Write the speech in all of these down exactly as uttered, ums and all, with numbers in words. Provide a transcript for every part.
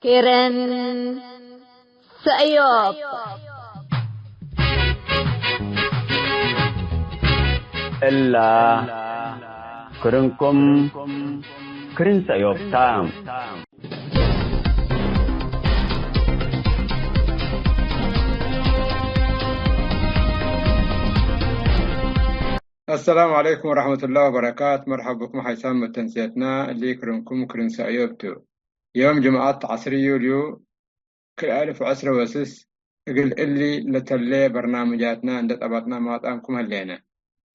ኬረን ሰእዮብ። እላ ክርንኩም ክርን ሰእዮብ ታ። አሰላሙ ዐለይኩም ወረሕመቱላሂ ወበረካት። መርሐብ ብኩም ሓይሳም መተንስየትና፣ እሊ ክርንኩም ክርን ሰእዮብ ቱ። ዮም ጅምዐት ዐስር ዩልዩ ክልኤ አልፍ ወዐስር ወስስ፣ እግል እሊ ለተሌ በርናምጃትና እንዴ ጠበጥና ማጣምኩም ህሌነ።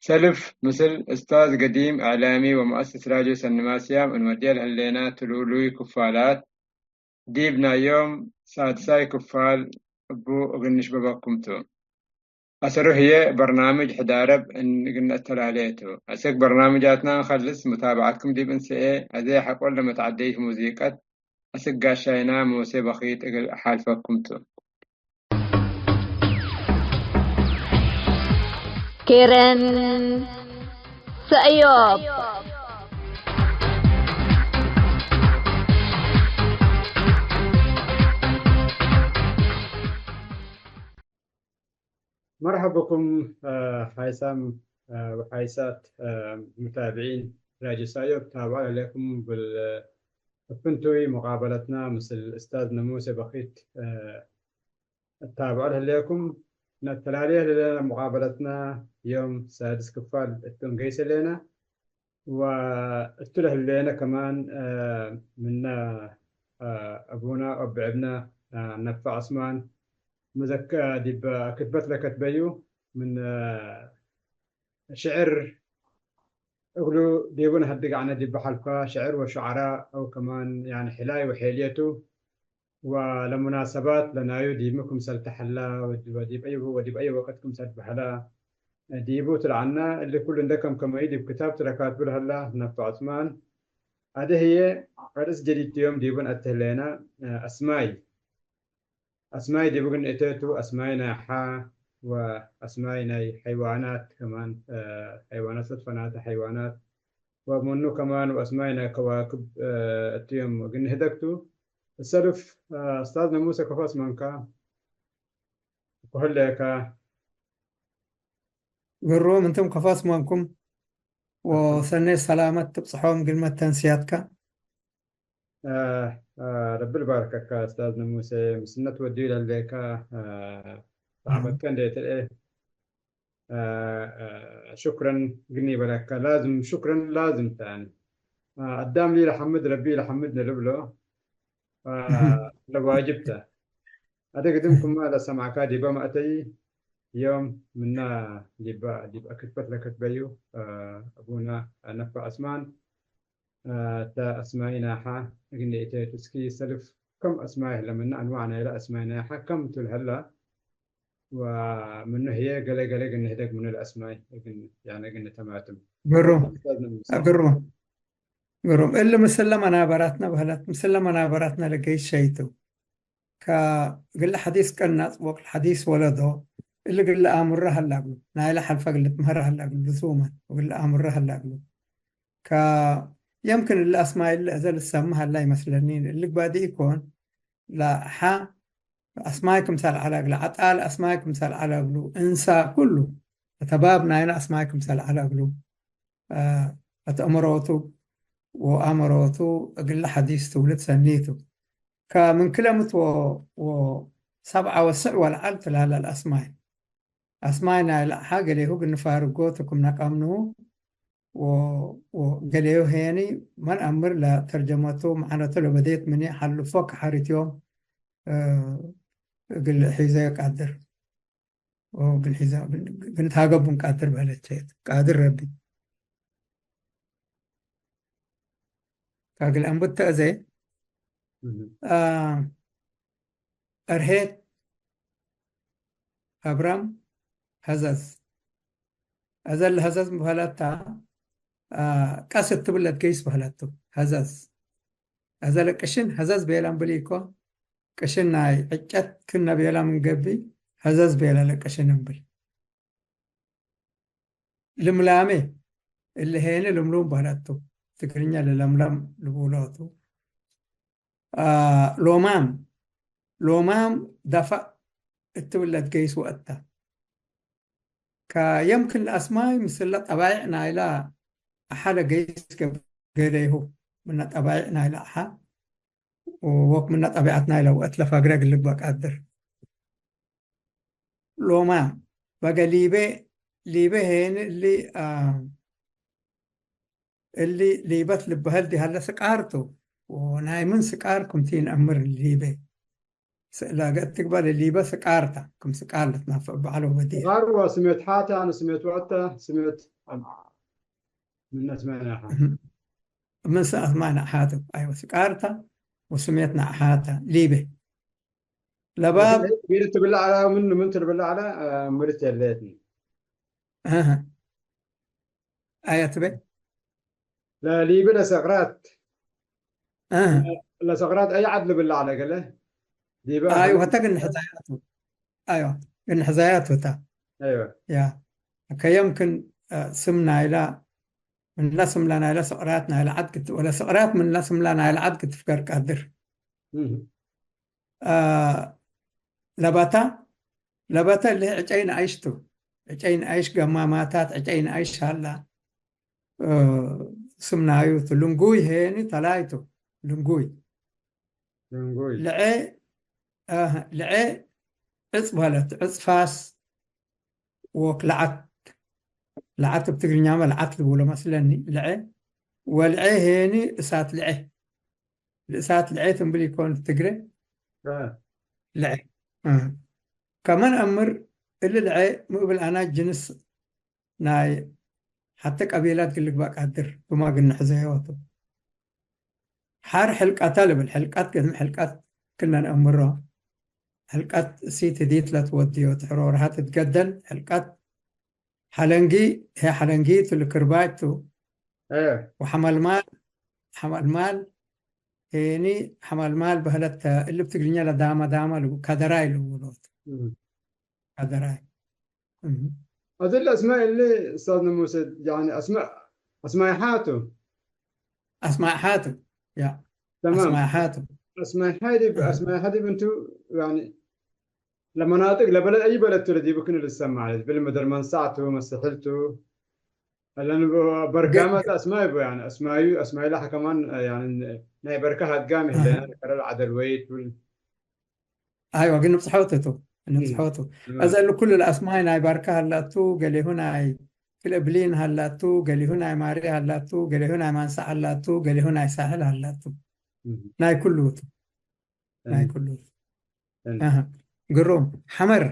ሰልፍ ምስል እስታዝ ገዲም፣ እዕላሚ ወመአስስ ራድዮ ሰንማስያም እንወድየ ለህሌነ ትሉሉይ ክፋላት፣ ዲብ ናይ ዮም ሳድሳይ ክፋል እቡ እግል ንሽበበኩም ቱ። አሰሩ ህዬ በርናምጅ ሕዳረብ እግል ነአተላሌ ቱ። አስክ በርናምጃትና እንከልስ፣ ሙታበዐትኩም ዲብ እንሰኤ፣ አዜ ሐቆል ለመትዐደይት ሙዚቀት አስክ ጋሻይና ሙሴ በኺት እግል አሓልፈኩም ቱ። ኬረን ሰእዮብ። መርሐብ ብኩም፣ አ፣ ሓይሳም፣ አ፣ ወሓይሳት፣ አ፣ ሙታብዒን ራድዮ ሰእዮብ፣ ታብዐ ለሌኩም እግል፣ አ፣ እብ ፍንቱይ ሙቃበለትና ምስል እስታዝ ነሙሴ በኺት፣ አ፣ እታብዐ ለህሌኩም። ነተላሌ ለህሌነ ሙቃበለትና ዮም ሳድስ ክፋል እቱ እንገይስ ህሌነ። ወእቱ ለህሌነ ከማን፣ አ፣ ምነ፣ አ፣ አቡነ ወአቢ ዕብነ፣ አ፣ ነፋዕ ዑስማን፣ መዘከ ዲብ ክትበት ለከትበዩ ምን፣ አ፣ ሽዕር እግሉ ዲቡ ነሀድግ ዐነ ዲብ ሐልፋ ሽዕር ወሹዓራ አው ከማን ያኒ ሕላይ ወሔልየቱ ወለሙናሰባት ለናዩ ዲብሚ ክምሰል ተሐላ ወዲ-፣ ወዲብ አይ፣ ወዲብ አይ ወቅት ክምሰል በሐላ ዲቡ ትለዐና። እሊ ኩሉ እንደ ከምከመዩ ዲብ ክታብ ትለካትቡ ለሀላ ነፋዕ ዑስማን። አደ ህዬ ርእስ ጀዲድ ዮም ዲቡ ነአትህሌነ። አስማይ፣ አስማይ ዲቡ ግን እቴቱ፣ አስማይ ናይ ሐ ወአስማይ ናይ ሐይዋናት ከማን፣ ሐይዋናት ሰትፈናተ ሐይዋናት ወምኑ ከማን ወአስማይ ናይ ከዋክብ፣ እ፣ እቱ ዮም እግል ንህደግ ቱ። እሰልፍ፣ እ፣ እስታዝ ነሙሰ ከፎ አስማንካ? እኩ ህሌከ። ግሩም፣ እንቱም ከፎ አስማንኩም? አ፣ ወሰኔ ሰላመት ትብጽሖም ግልመት ተንስያትከ። አ፣ አ፣ ረቢ ልባርከካ እስታዝ ነሙሰ፣ ምስነት ወድዩ ለህሌከ፣ አ፣ አሃ። ሰዓበትከ እንዴ ትርኤ። አ፣ አ፣ ሹክረን ግኒ በለከ። ላዝም ሹክረን ላዝም ተ። አ፣ አዳም ሊ ለሐምድ ረቢ ለሐምድ ንልብሎ። አ፣ ለዋጅብ ተ። አደ ግድም ክመ ለሰምዐካ ዲበ መአተይ ዮም ምና ዲበ፣ ዲብ አክትበት ለከትበዩ፣ አ፣ አቡነ ነፋዕ ዑስማን፣ አ፣ ተ አስማይ ናሐ እግል እቴቱ። እስኪ ሰልፍ ከም አስማይ ህለ ምነ አንዋዕ ናይለ አስማይ ናሐ ከም ቱ ለሀላ? ወምኑ ህዬ ገሌ ገሌ እግል ንህደግ ምኑ ለአስማይ እግል፣ ያኒ እግል ንተማትም። ግሩም። ኡስታዝ ነሙሰ። ግሩም። ግሩም። እሊ ምስለ መናበራትነ በህለት፣ ምስለ መናበራትነ ለገይስ ሸይቱ። ከእግለ ሐዲስ ቀናጽ ወእግል ሐዲስ ወለዶ፣ እሊ እግል ለአምረ ሀላ እግሉ፣ ናይለ ሐልፈ እግል ልትምህረ ሀላ እግሉ፣ ልዙመን ወእግል ለአምረ ሀላ እግሉ። ከ-፣ የምክን እሊ አስማይ እሊ አዜ ልትሰመ ሀላ ይመስለኒ። እሊ ግባዲ ኢኮን፣ ለሐ አስማይ ክምሰል ዐለ እግለ፣ ዐጣል አስማይ ክምሰል ዐለ እግሉ፣ እንሳ ኩሉ፣ እተ ባብ ናይነ አስማይ ክምሰል ዐለ እግሉ፣ አ፣ አትአምሮቱ ወአምሮቱ እግለ ሐዲስ ትውልድ ሰኒቱ። ከምን ክለ ምት ወ-፣ ወሰብዐ ወስዕ ወለዐል ትላለ ለአስማይ። አስማይ ናይ ለአሐ ገሌሁ እግል ንፋርጎ ቱ ክም ነቀምንሁ ወ-፣ ወገሌሁ ሄኒ መን አምር ለተርጀመቱ መዕነቱ ለበዴት ምኒ ሐልፎ ከሐሪት ዮም፣ እ፣ እግል ሒዘ ቃድር ወእግል ሒዘ እግል ንትሃገቡ እንቃድር በለቼት ቃድር ረቢ። ከእግል አንቡት ተአዜ፣ እህ። አ፣ እርሄት፣ ሀብራም፣ ሀዘዝ። አዘ ለሀዘዝ በህለታ፣ አ፣ ቀስ እት ብለት ገይስ በህለቱ። ሀዘዝ። አዘ ለቅሽን ሀዘዝ ቤላ እምብል ኢኮ፣ ቅሽን ናይ ዕጨት ክነ ቤላ ምን ገብእ፣ ሀዘዝ ቤላ ለቅሽን እምብል። ልምላሜ፣ እሊ ሄኒ ልምሉም በህለቱ። ትግርኛ ለለምለም ልቡሎቱ። አ፣ ሎማም፣ ሎማም ደፈእ እት ብለት ገይስ ወእተ። ከየምክን ለአስማይ ምስለ ጠባይዕ ናይላ አሐ ለገይስ ገብ-፣ ገደይሁ ምነ ጠባይዕ ናይላ አሐ ወክ ምነ ጠቢዐት ናይላ ወእት ለፈግረ እግል ልግበእ ቀድር። ሎማም በገ ሊቤ፣ ሊቤ ሄኒ እሊ፣ አ፣ እሊ ሊበት ልበሀል ዲ ሀለ ስቃር ቱ። ወናይ ምን ስቃር ክምቲ ነአምር ሊቤ። ስ-፣ ላገ እትግበእ ለሊበ ስቃር ተ፣ ክም ስቃር ልትናፈዕ በዐለ ወበዲር። ስቃር ወስሜት ሓተ፣ አነ ስሜት ወአተ፣ ስሜት ምን አስማይ ነአሓ። እህ። ምን አስማይ ነአሓ ቱ። አይወ፣ ስቃር ተ ወስሜት ነአሓ ተ ሊቤ። ለባብ ቢር ትብል ዐለ፣ ምን፣ ምን ትብል ዐለ፣ አ፣ ምርት የለትኒ። አሀ። አየ ትቤ? ለሊብ ለሰቅራት። አሀ። ለሰቅራት አይ ዐድ ልብል ዐለ ገለ። ዲበ አይወ፣ አህመድ። ህተ ግን ሕዛያቱ። አይወ፣ ግን ሕዛያቱ ህተ። አይወ። ያ። ከየምክን፣ አ፣ ስም ናይላ፣ ምንላ ስምላ ናይላ ሰቅራት ናይላ ዐድ ክት-፣ ወለ ሰቅራት ምንላ ስምላ ናይላ ዐድ ክትፍገር ቀድር። እህ። አ፣ ለበታ፣ ለበተ እሊ ዕጨይ ነአይሽ ቱ። ዕጨይ ነአይሽ ገማማታት፣ ዕጨይ ነአይሽ ሀላ፣ እ፣ ስም ናዩ ቱ። ልንጉይ ሄኒ ተላይ ቱ። ልንጉይ። ልንጉይ። ለዐ፣ አህ፣ ለዐ ዕጽ በህለት። ዕጽ ፋስ ወክ ለዐት። ለዐት እብ ትግርኛመ ለዐት ልቡሎ መስለኒ። ለዐ። ወለዐ ሄኒ እሳት ለዐ። ለእሳት ለዐ ትንብል ኢኮን ትግረ። አ። ለዐ። እ። ከመን አምር እሊ ለዐ ሚ እብል አናጅ ጅንስ ናይ ሐተ ቀቢላት እግል ልግበእ ቀድር ብማ እግል ንሕዘዮ ቱ። ሐር ሕልቀተ ልብል፣ ሕልቀት ገድም ሕልቀት ክልነ ነአምሮ። ሕልቀት እሲት ህዲት ለትወድዮ፣ ትሕሮርሃ ትትገደል። ሕልቀት ሐለንጊ፣ ህይ ሐለንጊ ቱ፣ ልክርባይ ቱ። እ። ወሐመልማል፣ ሐመልማል፣ ሄኒ ሐመልማል በህለት ተ፣ እሊ ብትግርኛ ለዳመ ዳመ ልቡ-፣ ከደራይ ልብሎ ቱ። እም። ከደራይ። እም። አዜ ለአስማይ እሊ ኡስታዝነ ሙሴ፣ ያኒ አስማ-፣ አስማይ ሓቱ። አስማይ ሓቱ፣ ያ። ተማም። አስማይ ሓቱ። አስማይ ሓ ዲብ፣ እህ። አስማይ ሓ ዲብ እንቱ፣ ያኒ፣ ለመናጥቅ፣ ለበለድ፣ አይ በለድ ቱ ለዲቡ ክን ልሰማ፣ ብል ምድር መንሳዕ ቱ፣ መስሕል ቱ፣ አለን በርጋመ ቱ አስማይ ቡ፣ ያኒ፣ አስማዩ፣ አስማይ ለሐ ከማን፣ ያኒ፣ ናይ በርከ ሀጋም እህ። ህሌነ፣ ከረ ለዐደል ወይት፣ ብል አይወ፣ ግን ንብጽሖ ቱ፣ እም። ንብጽሖ ቱ። እም። አዜ እሊ ኩሉ ለአስማይ ናይ ባርከ ሀላቱ፣ ገሌሁ ናይ ክልእብሊን ሀላቱ፣ ገሌሁ ናይ ማሬ ሀላቱ፣ ገሌሁ ናይ ማንሳዕ ሀላቱ፣ ገሌሁ ናይ ሳሕል ሀላቱ። እም። ናይ ኩሉ ቱ። ናይ እም። ኩሉ ቱ። እም። አሀ። ግሩም። ሐመር።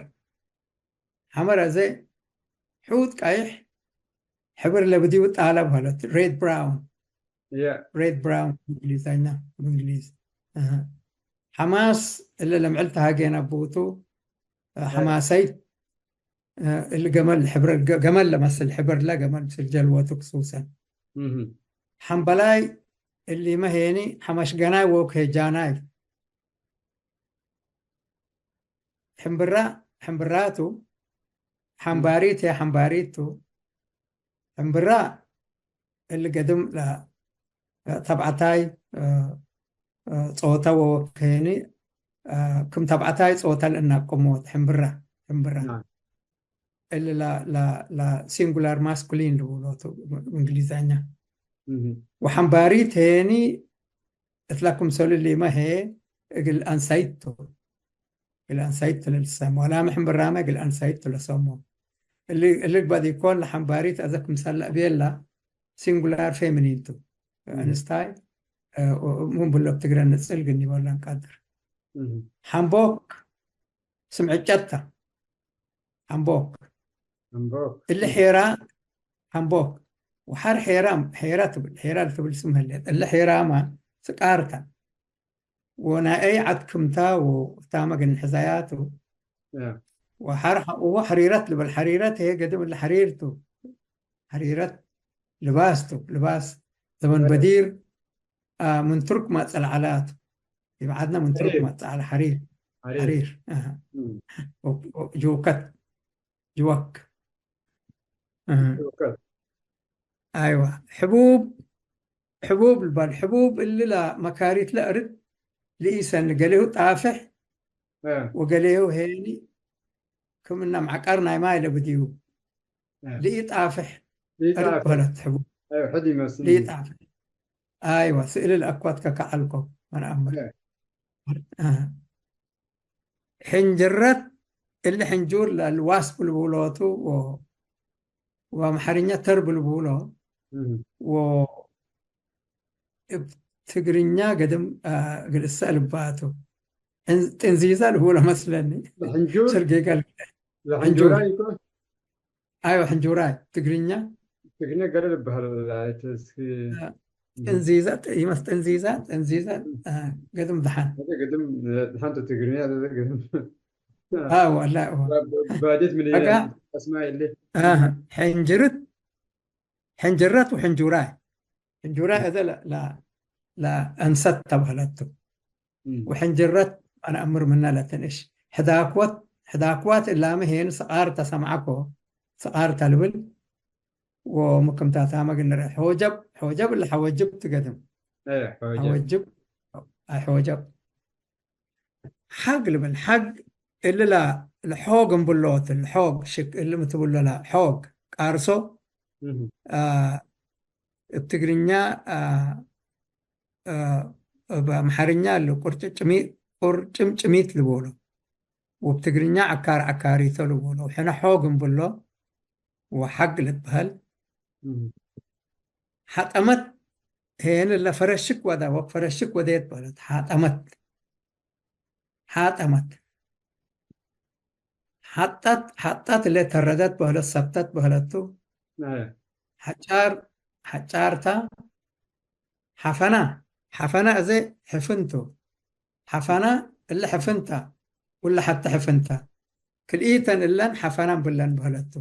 ሐመር አዜ ሑጥ ቃይሕ ሕብር ለብድዩ ጣለብ ሀለት፣ ሬድ ብራውን። ያ። ሬድ ብራውን እንግሊዝኛ፣ ብእንግሊዝ። አሀ። ሐማስ እለ ለምዕል ተሃጌ ነቡቱ፣ ያ። ሐማሰይ፣ እ፣ እሊ ገመል ሕብረ፣ ገ-፣ ገመል ለመስል ሕብር ለ ገመል ምስል ጀልወቱ ክሱሰን። እህ። ሐምበላይ እሊመ ሄኒ ሐመሽገናይ ወከጃናይ። ሕምብራ፣ ሕምብራቱ፣ እም። ሐምባሪት የ ሐምባሪቱ። ሕምብራ እሊ ገድም ለ-፣ ተብዐታይ፣ እ፣ እ፣ ጾተ ወወክሄኒ፣ እ፣ ክም ተብዐታይ ጾተ ለእናቅሞ ሕምብራ፣ ሕምብራ። ናም። እሊ ለ-፣ ለ-፣ ለሲንጉላር ማስኩሊን ልብሎቱ እንግሊዝኛ። እህ። ወሐምባሪት ሄኒ እትላ ክምሰሉ ሊመ ህዬ እግል አንሳይት ቱ። እግል አንሳይት ቱ ለልሰሞ። ወላመ ሕምብራመ እግል አንሳይት ቱ ለሰሞ። እሊ፣ እሊ ግበእ ኢኮን ለሐምባሪት አዘ ክምሰል ለእቤላ ሲንጉላር ፌሚኒን ቱ። እህ። አንስታይ፣ እ፣ ምን ብሎ ብትግረ ንጽል ግን ይበላን ቃድር። እህ። ሐምቦክ ስም ዕጨት ተ። ሐምቦክ። ሐምቦክ። እሊ ሔራ ሐምቦክ። ወሐር ሔራም፣ ሔራ ትብል፣ ሔራ ልትብል ስም ህሌት። እሊ ሔራመ ስቃር ተ። ወናይ አይ ዐድ ክምታ ወታመ ግን ሕዛያቱ። ያ። ወሐር ሐ-፣ ወሐሪረት ልብል፣ ሐሪረት ህዬ ገድም እሊ ሐሪር ቱ። ሐሪረት ልባስ ቱ፣ ልባስ ዘመን ያ። በዲር። አ፣ ምን ቱርክ መጽአ ለዐለ ቱ። ይብዓድነ ምን ቱርክ ሐሪር። መጽአ ለሐሪር። ሐሪር። ሐሪር። አሃ። እም። ወ-፣ ወ-፣ ጅውከት። ጅወክ። አሃ። ጅውከት። አይወ። ሕቡብ፣ ሕቡብ ልባል። ሕቡብ እሊ ለመካሪት ለአርድ ልኢሰኒ፣ ገሌሁ ጣፍሕ እ። ወገሌሁ ሄኒ ክምነ መዕቀር ናይ ማይ ለብድዩ። እ። ልኢጣፍሕ ልኢጣፍሕ። ዕርቅ በለት ሕቡ። አይ፣ ሕድ ይመስል። ልኢጣፍሕ። አይወ፣ ስእሊ ለአኳትከ ከዐልኮ መን አምር። እ። እ። ሕንጅረት፣ እሊ ሕንጁር ለልዋስፕ ልቡሎቱ ወ-፣ ወአምሐርኛ ተርብ ልቡሎ እም። ወእብ ትግርኛ ገድም፣ አ፣ እግል እሰ ልባቱ። እን-፣ ጥንዚዛ ልቡሎ መስለኒ። ለሕንጁር? ስርጌጋ ል-፣ ለሕንጁር። ሕንጁራይ እኮ? አይወ፣ ሕንጁራይ ትግርኛ። ትግርኛ ገሌ ልበሃል። አይ፣ እስኪ አ፣ ጥንዚዛ፣ ጥ-፣ ይመስ-፣ ጥንዚዛ፣ ጥንዚዛ፣ አ፣ ገድም ደሓን። አይ፣ ገድም ደሓን ቱ ትግርኛ፣ ገድም። አዎ፣ ወላሂ፣ አዎ። ባ-፣ ባ-፣ ባዴት ምን አጋ፣ አስማይ እሊ። አሀ፣ ሕንጅርት፣ ሕንጅረት ወሕንጁራይ። ሕንጁራይ እዘ ለ-፣ ለ-፣ ለአንሰት ተብህለቱ። እም። ወሕንጅረት አነ አምር ምነ ለትንእሽ። ሕዳክወት፣ ሕዳክዋት እላመ ሄን ስቃር ተሰምዐኮ፣ ስቃር ተልብል ወምክምታታመ ግንረ። ሖጀብ፣ ሖጀብ እለ ሐወጅብ ትገድም። እህ፣ ሖጀብ። ሐወጅብ፣ አይ ሖጀብ። ሐግ ልብል፣ ሐግ እሊ ለ-፣ ለሖግ እምብሎ ትን፣ ለሖግ ሽክ እሊ ምትብሎ ለሖግ ቃርሶ፣ እህ። አ፣ እብ ትግርኛ፣ አ፣ አ፣ እብ አምሐርኛ እሊ ቁርጭጭሚ-፣ ቁርጭምጭሚት ልቦሎ፣ ወእብ ትግርኛ ዐካር ዐካሪቶ ልቦሎ፣ ወሕነ ሖግ እምብሎ ወሐግ ልትበሀል። እም። ሐጠመት ሄን እለ ፈረሽክ ወደ፣ ወፈረሽክ ወዴት በለት፣ ሐጠመት። ሐጠመት። ሐጠት፣ ሐጠት እለ ተረደት በህለት ሰብተት በህለቱ። አይ። ሐጫር፣ ሐጫርታ። ሐፈና፣ ሐፈና እዜ ሕፍንቱ። ሐፈና እለ ሕፍንታ፣ ውለ ሐተ ሕፍንታ። ክልኢተን እለን ሐፈና እምብለን በህለቱ።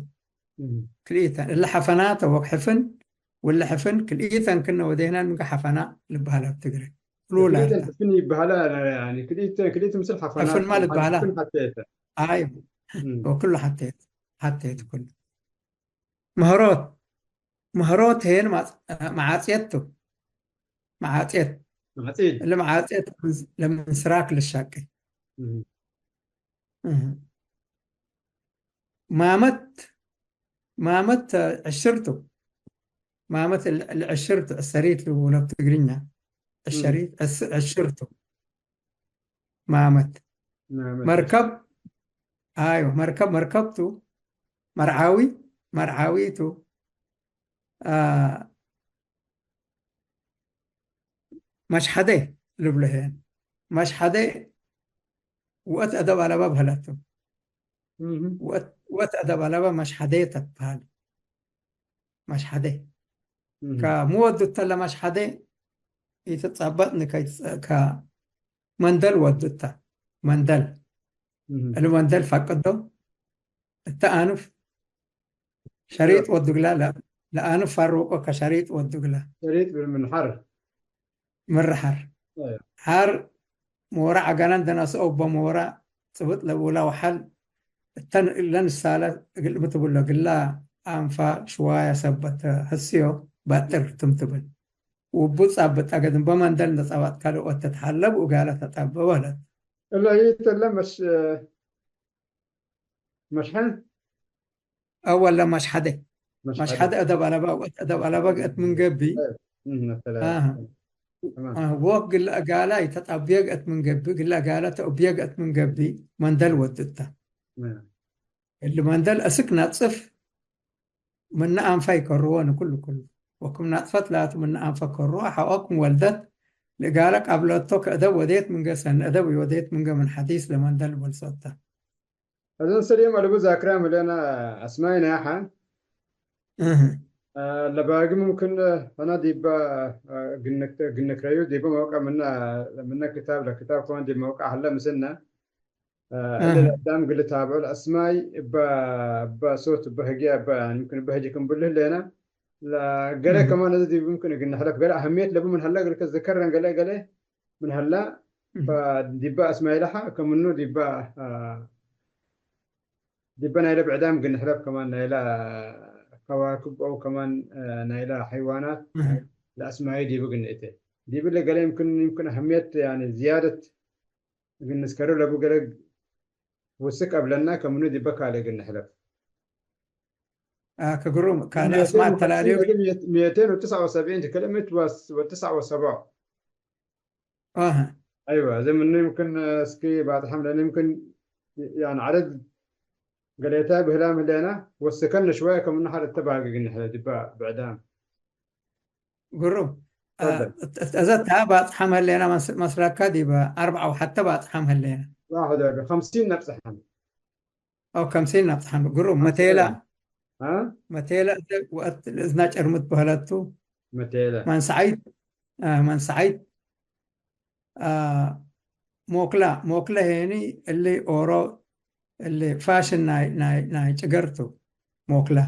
እም። ክልኢተን እለ ሐፈናተ ወሕፍን፣ ውለ ሕፍን ክልኢተን ክነ ወዴህናን ምንገ ሐፈና ልበሀላ እብ ትግሬ። ክልኢተን ላርታ። ሕፍን ይበሀላ፣ ያኒ ክልኢተን፣ ክልኢት ምስል ሐፈና፣ ሕፍን ማ ልበሀላ። ሕፍን ሐቴተ። አይ፣ እም። ወክሉ ሐቴት፣ ሐቴት ኩሉ። ምህሮት፣ ምህሮት ሄን ማጽ-፣ መዓጽየት ቱ። መዓጽየት። መዓጽየት። እሊ መዓጽየት ለምን ስራክ ልሻቄ። እም። እህ። ማመት፣ ማመት ዕሽር ቱ። ማመት ል-፣ ለዕሽር ቱ፣ ዕሰሪት ልቡለ ብትግርኛ። እም። ዕሸሪት፣ ዕስ-፣ ዕሽር ቱ። ማመት። ማመት። መርከብ፣ አይወ፣ መርከብ፣ መርከብ ቱ። መርዓዊ፣ መርዓዊ ቱ። አ፣ መሽሐዴ ልብሎ ሄን። መሽሐዴ ወእት አደብ አለባ በህለቱ። እህ። ወእት፣ ወእት አደብ አለባ መሽሐዴ ተትበህል። መሽሐዴ። እህ። ከሙ ወዱተ ለመሽሐዴ ኢትጸበጥኒ ከይትጸ-፣ ከመንደል ወዱተ። መንደል። እህ። እሊ መንደል ፈቅዶ እተ አንፍ ሸሪጥ ወዱ እግላ፣ ለ-፣ ለአንፍ ፈሩቆ ከሸሪጥ ወዱ እግላ። ሸሪጥ ምን ሐር? ምር ሐር። አይ። ሐር ሞራ ዐገናን ደነስኦ እበ ሞራ ጽብጥ ለቡላ ወሐል እተን እለን ሳለ እግል ምትብሎ ግላ አንፋ ሽዋያ ሰበት ህስዮ ባጥር ትም ትብል። ውቡ ጻብጥ አገድም በመንደል እንደ ጸባጥ ካልኦት ተትሐለብ ወጋለ ተጠበ ወለት። እለ ይትለ መሽ-፣ መሽሐን? አወለ መሽሐደ። መሽሐደ። መሽሐደ አደብ አለባ፣ ወእት አደብ አለባ ገአት ምን ገብእ። እህ፣ መሰለ። አሃ። ተማም። አህ፣ ወክ ግለ አጋላ ኢተጣብየ ገአት ምን ገብእ፣ ግለ አጋላ ተአብየ ገአት ምን ገብእ፣ መንደል ወድታ። እህ። እሊ መንደል እስክ ነጽፍ፣ ምነ አንፋ ይከርዎ ንኩሉ ኩሉ። ወክም ናጽፈት ላቱ ምነ አንፈ ከርዎ፣ ሐቆ ክም ወልደት፣ ለእጋለ ቀብለቶ ከአደብ ወዴት ምንገ ሰኒ አደብ ወዴት ምንገ ምን ሐዲስ ለመንደል በልሶታ። አዘን ሰሊም አልቡ ዛክራም ህሌነ አስማይነ ያሐ። እህ። አ፣ ለባጊ ሙምክን ሆነ ዲበ፣ አ፣ ግንክ-፣ ግንክረዩ ዲበ መውቀዕ ምነ፣ ምነ ክታብ ለክታብ ከሆነ ዲብ መውቀዕ ሀለ ምስልነ። አ፣ እህ። እለ ለአዳም እግል ልታብዖ ለአስማይ እበ፣ እበ ሶት እበ ህግየ እበ፣ ያኒ ሙምክን እበ ህጅክ እምብሉ ህሌነ። ለገሌ እህ። ከማን አዜ ዲብ ሙምክን እግል ነሕለፍ ገሌ አህምየት ለቡ ምን ሀለ እግል ከትዘከረን ገሌ ገሌ ምን ሀላ፣ እህ። ፈዲበ አስማይ ለሐ ከምኑ ዲበ፣ አ፣ ዲበ ናይለ ብዕዳም እግል ንሕለፍ ከማን ናይለ ከዋክብ አው ከማን፣ አ፣ ናይለ ሐይዋናት እህ። ለአስማዩ ዲቡ እግል ንእቴ። ዲብለ ገሌ ይምክን፣ ይምክን አህምየት፣ ያኒ ዝያደት እግል ንስከሮ ለቡ ገሌ ውስክ አብለና፣ ከምኑ ዲበ ካልእ እግል ንሕለፍ። አ፣ ከግሩም ካልእ አስማት ተላልዩ። ሚእቴን ወትስዓ ወሰብዒን ትከለመት ወስ-፣ ወትስዓ ወሰብዓ። አሀ። አይወ፣ እዚ ምኑ ይምክን እስኪ ባጽሓም ለነ ይምክን፣ ያኒ ዐደድ ገሌተ ብህላም ህሌና፣ ወስከነ ሽወየ ከምኑ ሐር እተ ባግግ ንሕለ ዲበ ብዕዳም። ግሩም። አ፣ ተፈደል። እት-፣ እት-፣ እዘ እተ ባጽሓም ህሌና መስ-፣ መስለከ ዲበ አርበዓ ወሐተ ባጽሓም ህሌና። ዋሕድ ወአርበዒን፣ ከምሲን ነብጽሐም። አው ከምሲን ነብጽሐም። ግሩም። መቴላ፣ አ? መቴላ እተ ወአት እዝና ጨርምት በህለቱ። መቴላ። መንሰዓይት፣ አ፣ መንሰዓይት፣ አ፣ ሞክላ፣ ሞክላ ሄኒ እሊ ኦሮ እሊ ፋሽን ናይ፣ ናይ፣ ናይ ጭገርቱ ሞክላ።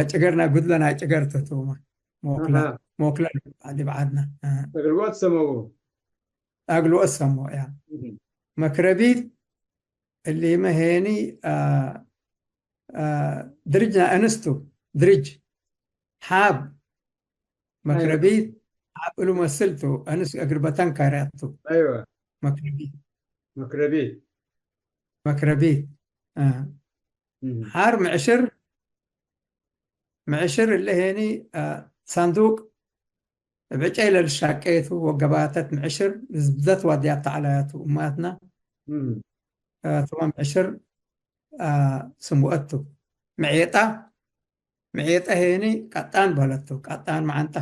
ጭገር ናይ ጉድለ ናይ ጭገርቱ ቱማ ሞክላ። አሃ። ሞክላ ዲብ ዓድና። አሃ። እግል ወአት ሰመዉ። አግል ወአት ሰመዉ፣ ያ። እህ። መክረቢት እሊመ ሄኒ፣ አ፣ አ፣ ድርጅ ናይ አንስቱ፣ ድርጅ፣ ሓብ፣ አይወ። መክረቢት፣ ሓብ እሉ መስል ቱ፣ አንስ እግር በተን ካርያት ቱ። አይወ። መክረቢት። መክረቢት። መክረቢት። አ። እህ። ሓር ምዕሽር፣ ምዕሽር እለ ሄኒ፣ አ፣ ሳንዱቅ እብ ዕጨይ ለልሻቄቱ ወገባተት ምዕሽር ዝብደት ዋድያት ተዐላያቱ እማትነ። እም። አ፣ ተማም ምዕሽር፣ አ፣ ስምወአቱ። ምዔጣ፣ ምዔጠ ሄኒ ቀጣን በህለቱ፣ ቀጣን መዓንጣ።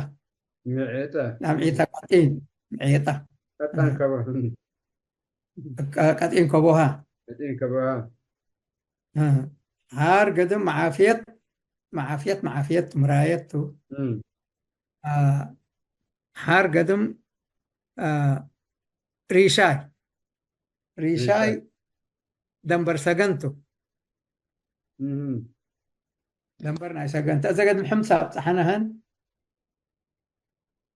ምዔጠ። አምዒተ ቀጢን፣ ምዔጣ። ቀጣን አ። ከበ። ቀ-፣ ቀጢን ከቦሃ። ቀጢን ከቦሃ። አ። ሓር ገድም መዓፍየት፣ መዓፍየት፣ መዓፍየት ምራየት ቱ። እም። አ፣ ሓር ገድም፣ አ፣ ሪሻይ። ሪሻይ ሪሻይ። ደንበር ሰገን ቱ። እም። ደንበር ናይ ሰገን ቱ። እዘ ገድም ሕምሳ አብጽሐነሀን።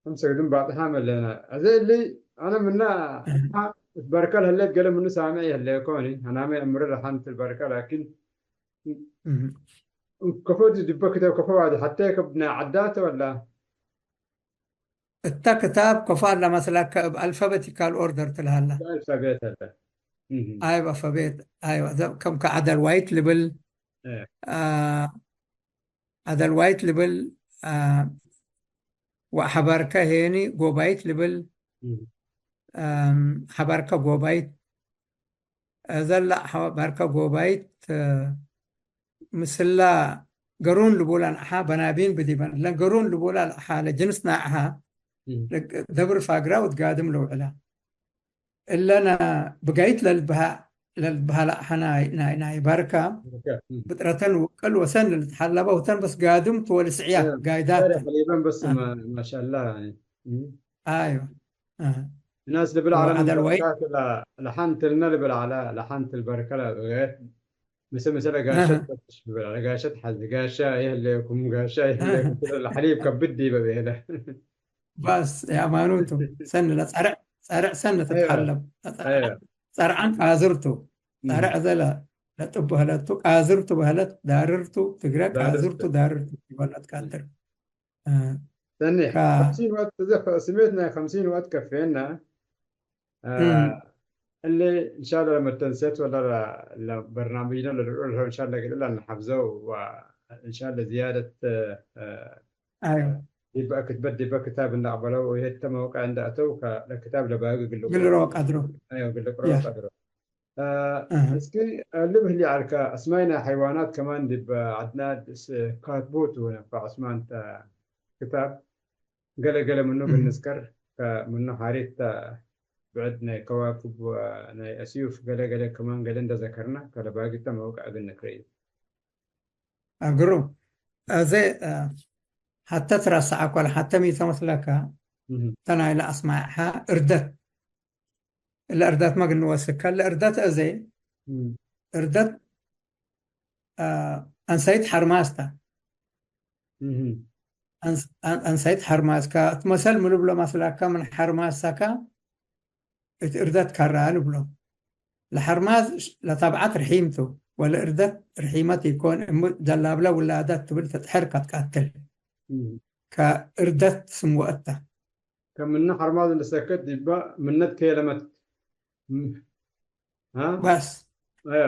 ክምሰ ግድም ባጥሓም ህሌነ። አዜ እሊ አነ ምነ እህ። እትበርከ ለህሌት ገሌ ምኑ ሳምዕ ይህሌኮኒ። አናመ አምር ለሐንት ልበርከ ላኪን እህ። ከፎ ዲበ ክተብ ከፎ ዋዲ ሐቴ ከብድነ ዐዳተ ወላ? እተ ክታብ ከፎ አለ መስለከ እብ አልፋቤቲካል ኦርደር ትልሃለ። አልፋቤት አለ። እህ። አይወ አልፋቤት፣ አይወ። ዘ-፣ ከም ከአደልዋይት ልብል፣ እህ። አ፣ አደልዋይት ልብል፣ አ፣ ወሐበርከ ሄኒ ጎባይት ልብል፣ እም። አም፣ ሐበርከ ጎባይት፣ እዘለ ሐበርከ ጎባይት፣ አ፣ ምስላ ገሩን ልቡላ ነአሐ በናቢን ብዲበን፣ ለገሩን ልቡላ ለአሐ ለጅንስ ነአሐ፣ እም። ለግ-፣ ደብር ፋግራ ወትጋድም ለውዕላ። እለነ ብጋይት ለልትበሀ-፣ ለልትበሀለ አሐ ናይ፣ ናይ፣ ናይ ባርከ፣ ባርከ፣ እም። ብጥረተን ውቅል ወሰን ለልትሐለበ ወተን በስ ጋድም ትወልስዕያ እ፣ ጋይዳት። ኸሊበን በስ አ። ማ-፣ ማሻአላህ፣ ያኒ። እም። አይወ። አ። ናስ ልብል ዐለ ወዐደል ወይ። ለ-፣ ለሐንትልነ ልብል ዐለ፣ ለሐንትል በርከ ለገየት፣ ምሰ-፣ ምሰለ ጋሸት አሀ። ፈትሽ ልብል ዐለ፣ ጋሸት ሐዚ፣ ጋሻ ይህሌኩም፣ ጋሻ ይህሌኩም፣ ለሐሊብ ከብድ ዲበ ቤለ። ባስ የአማኑቱ ሰኒ ለጸርዕ፣ ጸርዕ ሰኒ አይወ። ትትሐለብ። ለጸርዕ፣ አይወ። ጸርዓን ቃዝርቱ። እም። ጸርዕ ዘለ ለጥብ በህለቱ፣ ቃዝርቱ በህለት፣ ዳርርቱ፣ ትግረ ዳርርቱ። ቃዝርቱ፣ ዳርርቱ ይበለት ቃድር። እ፣ ሰኒ፣ ከ-፣ ከምሲን ወቅት፣ እዚ ከ-፣ ስሜት ናይ ከምሲን ወቅት ከፌና። እ፣ እም። እሊ እንሻላ ለመተንሰት ወላ ለ-፣ ለበርናምጅነ ለልዑል እንሻላ ግልላ እንሐፍዘው ወእንሻላ ዝያደት፣ እ፣ አይወ። ዲበ ክትበት ዲበ ክታብ እንዳቅበለው ወይህተ መውቀዕ እንዳአተው ከ-፣ ለክታብ ለባግ ግልቆ ግልሮ ቀድሮ። አዮ፣ ግልቅሮ ያ። ቀድሮ። አ፣ አሀ። እስኪ፣ አ፣ ልብህል ይዐልከ፣ አስማይ ናይ ሐይዋናት ከማን ዲብ ዐድና ስ-፣ ካትቦ ቱ ነፈዕ ዑስማን ተ ክታብ፣ ገሌ ገሌ ምኑ እህ። ብንዝከር፣ ከምኑ ሐሪት ተ ብዕድ ናይ ከዋክብ ወናይ አስዩፍ ገሌ ገሌ ከማን ገሌ እንደ ዘከርና፣ ከለባጊተ መውቅዕ እግል ንክርዩ። አግሩም። አዜ፣ አ፣ ሐተ ትረሰዐኮ ለሐተ ሚ ተመስለከ፣ እህ። ተናይለ አስማይዐ እርደት። እለ እርደትመ እግል ንወስከ፣ እለ እርደት አዜ፣ እም። እርደት፣ አ፣ አንሳይት ሐርማዝ ተ። እህ። አንስ-፣ አን-፣ አንሳይት ሐርማዝ ከ፣ እት መሰል ሚ ልብሎ መስለከ፣ ምን ሐርማዝ ሰከ፣ እት እርደት ከራ ልብሎ። ለሐርማዝ ለተብዐት ርሒም ቱ፣ ወለእርደት ርሒመት ኢኮን፣ እሙ ጀላብለ ውላደት ትብል ትጥሕር ከትቀትል። እም። ከእርደት ስም ወእተ። ከምነ ሐርማዝ እንደ ሰከት ዲባ ምነት ከለመት። ም-፣ አ? በስ። አ።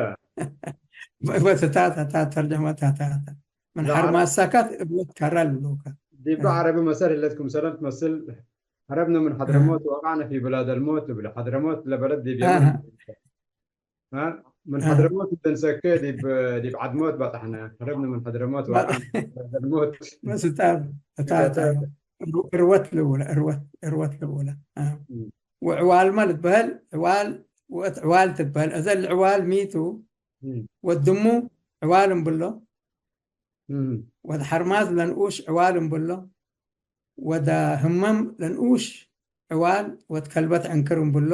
በ-፣ በስ ታ፣ ታ፣ ታ፣ ተርጀመት ታ፣ ታ፣ ታ። ምን ላ ሐርማዝ ሰከት እብለት ከረ ልብሉከ። ዲባ አ። ዐረቢ መሰል ህለት ክምሰለን ትመስል፣ ሀረብነ ምን አ። ሐድረሞት ወወቃዕነ ፊ ብላድ አልሞት ትብል። ሐድረሞት ለበለድ ዲብ አሃ። የመን። አ? ምን አ። ሐድረሞት እንሰኬ ዲብ፣ ዲብ ዐድሞት በጣሕነ። ሀረብነ ምን ሐድረሞት በጣ-፣ ወዐድሞት። በስ እታ፣ እታ፣ እታ፣ እታ። እርወት ልውለ፣ እርወት፣ እርወት ልውለ። አ። እም። ወዕዋልመ ልትበህል፣ ዕዋል፣ ወእት ዕዋል ትበህል። እዘ ለዕዋል ሚቱ፣ እም። ወድሙ ዕዋል እምብሎ፣ እም። ወድ ሐርማዝ ለንኡሽ ዕዋል እምብሎ፣ ወደ ህመም ለንኡሽ ዕዋል ወትከልበት ዕንክር እምብሎ፣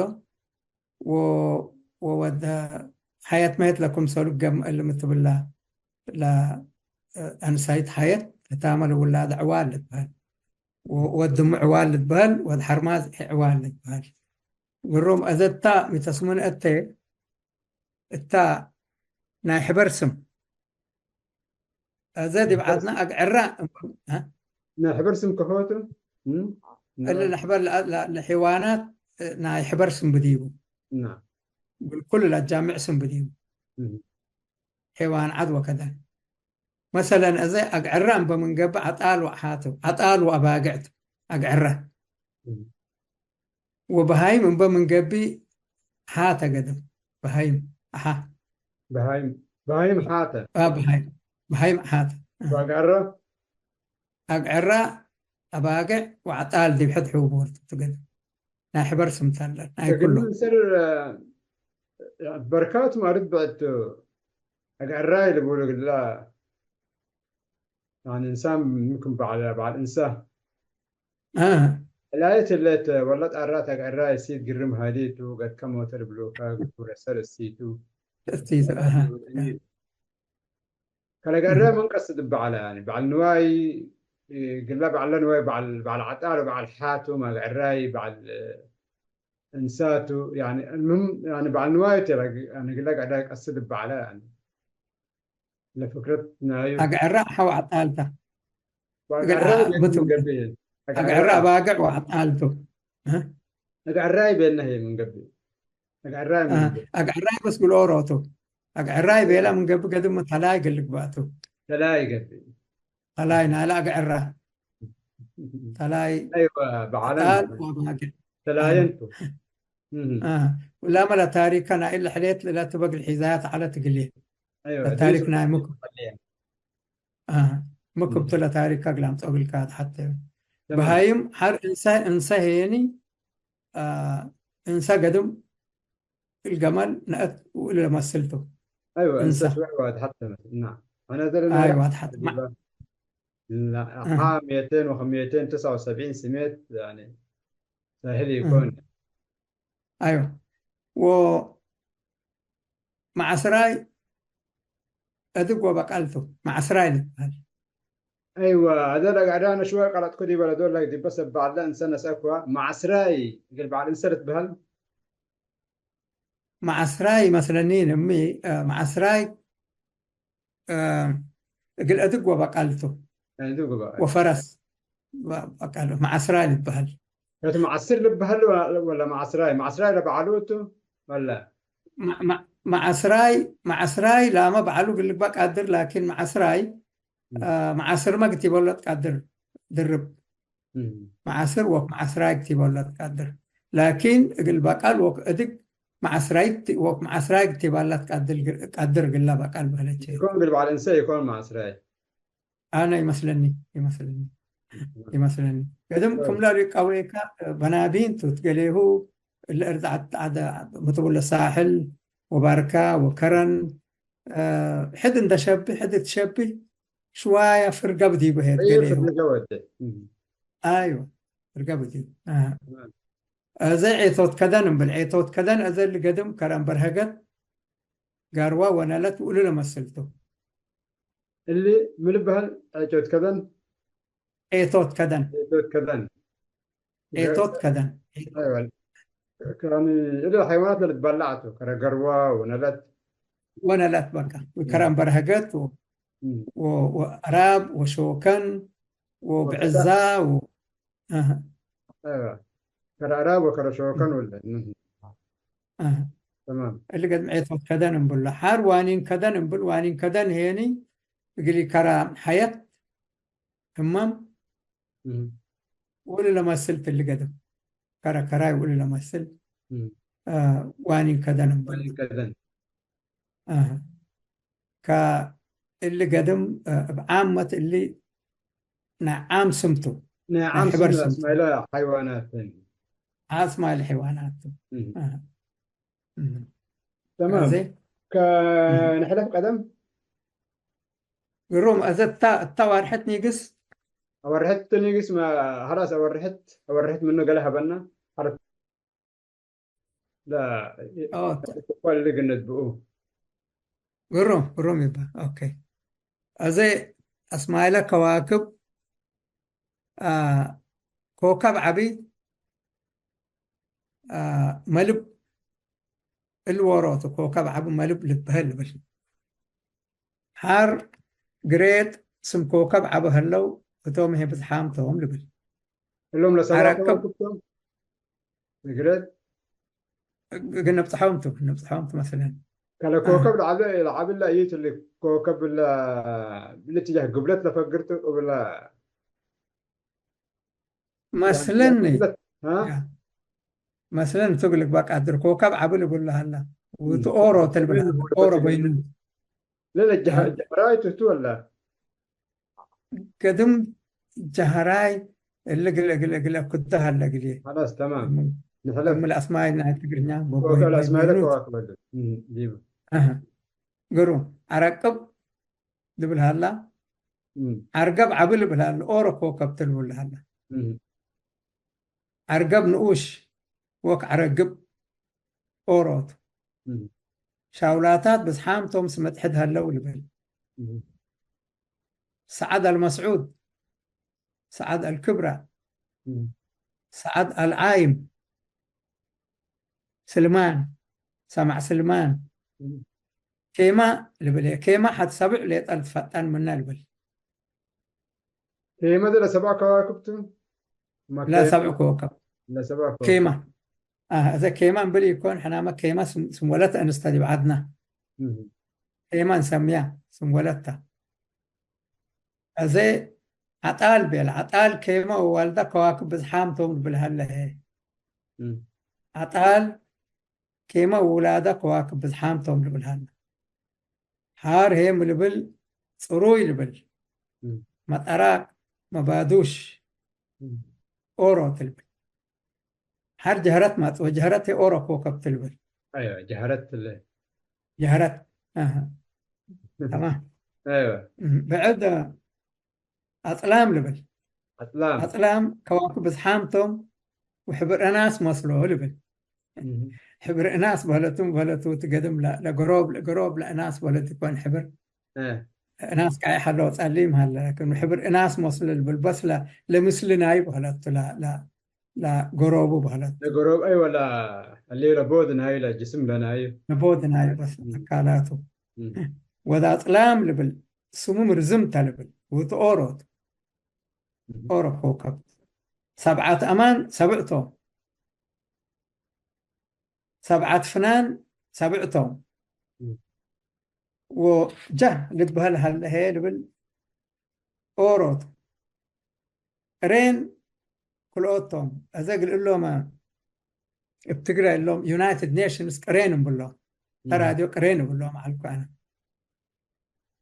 ወ-፣ ወወደ ሐየት መየት ለክምሰሉ ገም እልም ትብላ ለአንሳይት ሐየት ህታመ ለውላድ ዕዋል ልትበህል፣ ወ-፣ ወድሙ ዕዋል ልትበህል፣ ወድ ሐርማዝ ዕዋል ልትበህል። ግሩም። እዘ እታ ሚተስሙን እተ እታ ናይ ሕበር ስም። እዘ ዲብ ዐድነ አግዕራ እምበ-፣ ሀ? ናይ ሕበር ስም ከፎቱ? እም? እሊ ለሕበር ለ-፣ ለ-፣ ለሕይዋናት ናይ ሕበር ስም ብዲቡ። ናም። ኩሉ ለአጃምዕ ስም ብዲቡ። እም። ሕይዋን ዐድ ወከደ። መሰለን፣ እዘ አግዕራ እምበ ምን ገብእ፣ ዐጣል ወአሓቱ፣ ዐጣል ወአባግዕ ቱ፣ አግዕራ። እም። ወበሃይም እምበ ምን ገብእ፣ ሓተ ገድም። በሃይም፣ አሓ። በሃይም፣ በሃይም ሓተ። አ፣ በሃይም፣ በሃይም ሓተ። አ። ወአግዕራ? አግዕራ፣ አባግዕ ወዐጣል ዲብ ሕድ ሕቡር ቱ ገድም። ናይ ሕበር ስም ተለ፣ ናይ እግል ኩሉ። ምስል፣ አ፣ በርካቱ ማርድ ብዕድ ቱ፣ አግዕራይ ልቡሉ ግላ፣ ያኒ እንሳን ምክም በዐል፣ በዐል እንሳ። አ። ዕላየት ህሌት፣ ወለት አራት አግዕራይ እሲት ግርም ሃዲ ቱ፣ ገድከ ሞተ ልብሉከ፣ ግቡረ ሰር እሲቱ። እሲቱ፣ አሃ። ከለገረ ምን ቀስድ በዐለ፣ ያኒ በዐል ንዋይ፣ ግለ በዐለ ንዋይ በዐል፣ በዐል ዐጣል ወበዐል ሓቱ፣ ማግዕራይ በዐል እንሳቱ፣ ያኒ እልምም፣ ያኒ በዐል ንዋይ ቴ፣ ያኒ ግለ ገዕዳይ ቀስድ በዐለ፣ ያኒ ለፍክረት ናዩ። አግዕራ ሐው ዐጣልታ። ወአግዕራ እግል አ-፣ ቤት ብቱ። ምን ገብእ? አግዕራ አግዕራ አባግዕ ወዐጣልቱ። እ? አግዕራይ ቤልነ ህይ ምን ገብእ? አግዕራይ ምን አ፣ ገብእ? አግዕራይ በስ ግል ኦሮቱ። አግዕራይ ቤላ ምን ገብእ ገድም ተላይ ግልግባቱ። ተላይ ገብእ። ተላይ ናለ አግዕራ። ተላይ አይወ፣ በዓለም ቃል ወባግዕ። ተላየንቱ። አ። እህ። አ። ላመ ለታሪከ ናይለ ሕሌት ለትበግል ሒዛያት ዐለት እግልዬ። አይወ፣ ለታሪክ ድሩስ ናይ ምክም። አ። ምክም እህ። ቱ ለታሪከ እግል አምጸኦ እግልካ ተሐቴ። ተማም። በሃይም ሐር እንሰ፣ እንሰ ሄኒ፣ አ፣ እንሰ ገድም እልገመል ነአት ወእለ ለመስል ቱ። አይወ፣ እንሰ። እንሰ ሽወይ ዋድሐት ተመት። እና አነ ዘረ አይወ፣ ነያ ዋድሐት። ዲባ። እና አሃ። ሐ ሜቴን ወ-፣ ሜቴን ትስዐ ወሰብዒን ስሜት፣ ያኒ፣ ሳህል እህ። ይኮን። አይወ። ወመዐስራይ እድግ ወበቃል ቱ። መዐስራይ ልትበህል። አይወ፣ አዘ ለጋዕዳነ ሽወይ ቀለጥኩ ዲበ ለዶል ዲበ ሰብ በዐለ እንሰ ነስአኩ። መዐስራይ እግል በዐል እንሰ ልትበህል። መዐስራይ መስለኒ እሚ፣ እ፣ መዐስራይ፣ እ፣ እግል እድግ ወበቃል ቱ። እድግ ወበቃል። ወፈረስ ወበቃል መዐስራይ ልትበህል። እት መዐስር ልትበህል ወ-፣ ወለ መዐስራይ? መዐስራይ ለበዐሉ እቱ ወለ? መ-፣ መ-፣ መዐስራይ፣ መዐስራይ ላመ በዐሉ እግል ልግበእ ቃድር፣ ላኪን መዐስራይ፣ እም። አ፣ መዐስርመ ግቲበሎ ትቃድር ድርብ። እም። መዐስር ወመዐስራይ ግቲበሎ ትቃድር። ላኪን እግል በቃል ወእድግ መዐስራይ ት-፣ ወመዐስራይ ግቲባላ ትቃድር፣ ቃድር እግላ በቃል በህለቼ። ይኮን እግል በዐል እንሰ ይኮን መዐስራይ። አነ ይመስለኒ፣ ይመስለኒ፣ እም። ይመስለኒ። ገድም እም። ክምለ ሪቀዌከ በናቢን ቱ ትገሌሁ እለ እርዳት ዐደ ምትቡ ለሳሕል ወባርካ ወከረን፣ እ፣ ሕድ እንደ ሸብህ፣ ሕድ ትሸብህ ሽዋያ ፍርገብ ዲቡ ሄድ አየ ገሌሁ። ፍርገ ወደ። እም። አይወ፣ ፍርገብ ዲቡ። አ። ተማም። አዘ ዔቶት ከደን እምብል፣ ዔቶት ከደን አዘ እሊ ገድም ከረን በርሀገት ጋርዋ ወነለት ውእሉ ለመስልቱ። እሊ ምን ልበህል? ዔቶት ከደን? ዔቶት ከደን። ዔቶት ከደን። ዔቶት ከደን። አይወ። ከኒ እሊ ሐይዋናት ለልትበላዕ ቱ፣ ከረ ገርዋ ወነለት። ወነለት በቃ። እም። ከረን በርሀገት ወ-፣ እም። ወ-፣ ወአራብ ወሾከን ወብዕዛ ወ-፣ አሀ። አይወ። ከረ ዕራብ ወከረ ሾከን እም። ወለ። እም። አ። ተማም። እሊ ገድም ዔቶት ከደን እምብሎ። ሐር ዋኒን ከደን እምብል፣ ዋኒን ከደን ሄኒ እግል ከረ ሐየት ህማም እም። ወእሊ ለመስል ትሊ ገድም። ከረ ከራይ ወእሊ ለመስል፣ እም። አ፣ ዋኒን ከደን እምብል። ዋኒን ከደን። አሀ። ከእሊ ገድም፣ እ፣ እብ ዓመት እሊ ናይ ዓም ስምቱ፣ ናይ ናይ ዓም ሕበር ስም ስምቱ። ለአስማይለ ሐይዋናት። አስማይለ ሐይዋናት። እም። አሀ። እም። ተማም። አዜ? እም። ከንሕለፍ ቀደም? ግሩም። አዘ እታ፣ እታ ዋርሐት ኒግስ? አወርሐት ኒግስ ማ፣ ሐላስ አወርሐት፣ አወርሐት ምኑ ገሌ ሀበና። ሐረፍ ለ-፣ ኦ፣ ተ-፣ እኳ ልግነት ብኡ። ግሩም፣ ግሩም ይባ። ኦኬ። አዜ አስማይለ ከዋክብ፣ አ፣ ኮከብ ዐቢ፣ አ፣ መልብ እሊ ዎሮቱ ኮከብ ዐቢ መልብ ልትበህል ልብል። ሐር ግሬጥ ስም ኮከብ ዐቢ ህለው፣ ህቶም ህዬ ብዝሓም ቶም ልብል። እሎም ለሰባ ዐረቅብ ከዋክብ ቶም? ግሬጥ? እግ-፣ እግል ነብጽሐዎም ቱ፣ ነብጽሐዎም ቱ መስለን። ከለ አህ። ኮከብ ለዐቢ፣ ለዐቢ ለአይት እሊ ኮከብ ለ-፣ ለእትጃህ ግብለት ለፈግር ቱ እብለ መስለኒ። ያ፣ ያ። መስለኒ ቱ እግል ልግባእ ቃድር ኮከብ ዐቢ ልቡል ለሀላ። ወቱ እም። ኦሮ ተልብል ምን ሀላ። ኦሮ በይኑ። ለለ ጀህ-፣ አ? ጀህራይ ቱ ወላ? ገድም ጀህራይ እሊ እግል፣ እግል፣ እግል አኩደ ሀለ እግልዬ። ኸላስ ተማም። እም። ንሕለፍ። እም ለአስማይ ናይ ትግርኛ ወከል በቦይ አስማይ በይኑ። ለከዋክብ አለ። እም፣ ዲቡ። አሀ። ግሩም። ዐረቅብ ልብል ሀላ፣ እም። ዐርገብ ዐቢ ልብል ሀላ፣ ኦሮ ኮከብ ቱ ልብል ሀላ። እም። ዐርገብ ንኡሽ ወክ ዐረግብ ኦሮት። እም። ሻውላታት ብዝሓም ቶም ስመጥሕድ ሀለው ልብል። እም። ሰዓድ አልመስዑድ፣ ሰዓድ አልክብራ፣ እም። ሰዓድ አልዓይም፣ ስልማን፣ ሰማዕ ስልማን፣ እም። ኬማ ልብል፣ ኬማ ሐድ ሰብዕ ሌጠ ልትፈጠን ምነ ልብል። ኬማ ዲ ለሰብዐ ከዋክብ ቱ? ማ ኬማ? ለሰብዕ ኮከብ። ለሰብዐ ኮከብ። ኬማ። አህ፣ እዘ ኬማ እምብል ኢኮን፣ ሕናመ ኬማ ስም፣ ስም ወለት እንስተ ዲብ ዐድነ። እህ። ኬማ እንሰምያ፣ ስም ወለተ። እዘ ዐጣል ቤለ፣ ዐጣል ኬማ ወዋልዳ ከዋክብ ብዝሓም ቶም ልብል ሀለ ህዬ። እህ። ዐጣል ኬመ ውላደ ከዋክብ ብዝሓም ቶም ልብል ሀለ። ሐር ህዬ ሚ ልብል ጽሩይ ልብል፣ እም። መጠራቅ፣ መባዱሽ፣ እም። ኦሮ ትልብል። ሐር ጀህረት ማጽኦ፣ ጀህረት ህዬ ኦሮ ኮከብ ትልብል። አይወ፣ ጀህረት ትለ። ጀህረት፣ አሀ። ተማም። አይወ። እም፣ ብዕድ አጽላም ልብል። አጽላም። አጽላም ከዋክብ ብዝሓም ቶም ወሕብር እናስ መስሎ ልብል። እህ። ሕብር እናስ በህለቱ፣ በህለቱ ትገድም ለ-፣ ለገሮብ፣ ለገሮብ ለእናስ በህለት ኢኮን ሕብር። እ። እናስ ቃይ ሐለው ጸሊም ሀለ፣ ላኪን ሕብር እናስ መስሎ ልብል፣ በስ ለ-፣ ለምስል ናይ በህለቱ ለ-፣ ለ-፣ ለገሮቡ በህለት። ለገሮብ፣ አይወ፣ ለ-፣ እሊ ለቦድ ናይ ለጅስም ለናዩ። ለቦድ ናይ በስ እም። አካላቱ። እም። ወደ አጽላም ልብል፣ ስሙም ርዝምተ ልብል፣ ውእቱ ኦሮት። እም። ኦሮ ኮከብ። ሰብዓት አማን ሰብዕ ቶም። ሰብዓት ፍናን ሰብዕ ቶም። እም። ወጀህ ልትበህል ሀለ ህዬ ልብል ኦሮት። ቅሬን ክልኦቶም። አዜ እግል እሎመ እብ ትግረ እሎም ዩናይትድ ኔሽንስ ቅሬን እምብሎም። እም። ተራድዮ ቅሬን እብሎም ዐልኩ አነ።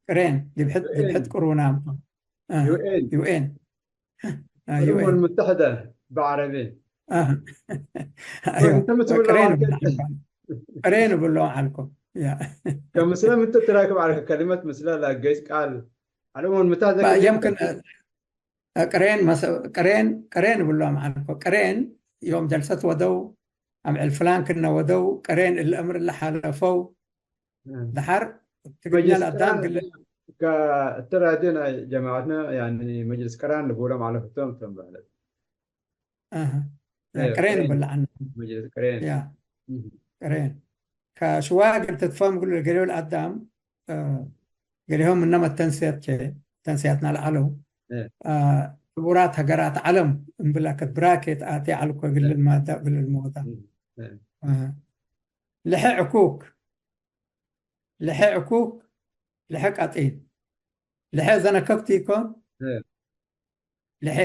ቅሬን፣ ዲብ ሕድ፣ ዲብ ዩ ኤን። ሕድ ቅሩናም። አ፣ ዩ ኤን። ዩ ኤን። አ፣ ዩ ኤን። الأمم المتحدة بعربي. አ። አይወ። እንተ ምን ትብሎ ቅሬን ማለት? እብሎም ዐልኮ። ቅሬን እብሎም ዐልኮ። ያ። ከምስለ ምን ትትራክብ ዐልከ ከሊመት ምስለ ለገይስ ቃል الأمم المتحدة ባ-፣ ከሊመት የምክን፣ አ፣ ቅሬን መሰ-፣ ቅሬን፣ ቅሬን እብሎም ዐልኮ። ቅሬን ዮም ጀልሰት ወደው፣ አምዕል ፍላን ክነ ወደው፣ ቅሬን እለ አምር እለ ሐለፈው፣ እም። ደሐር ትግርኛ መጅልስ ለአዳም ቅራን ግለ ከእተ ራድዮ ናይ ጀማዐትነ፣ ያኒ መጅልስ ቅራን ልቡሎም ዐለ ህቶም ቶም በህለት። አሀ። አዮ፣ ቅሬን ቅሬን። ብለዐነ። መጅልስ ቅሬን። ያ። እህ። ቅሬን። ከሽዋግር ትትፈም እግሉ ለገሌው ለአዳም፣ እ፣ ገሌሆም ምነ መተንስያት ቼ፣ ተንስያትና ለዐለው፣ እ። አ፣ ክቡራት ሀገራት ዐለም እምብለከት ብራኬት አቴ ዐልኮ እግል ልማዳ እግል ልሞታ። እም፣ እም። አሃ። ለሐ ዕኩክ፣ ለሐ ዕኩክ፣ ለሐ ቀጢን፣ ለሐ ዘነከክቱ ኢኮን፣ እም። ለሐ፣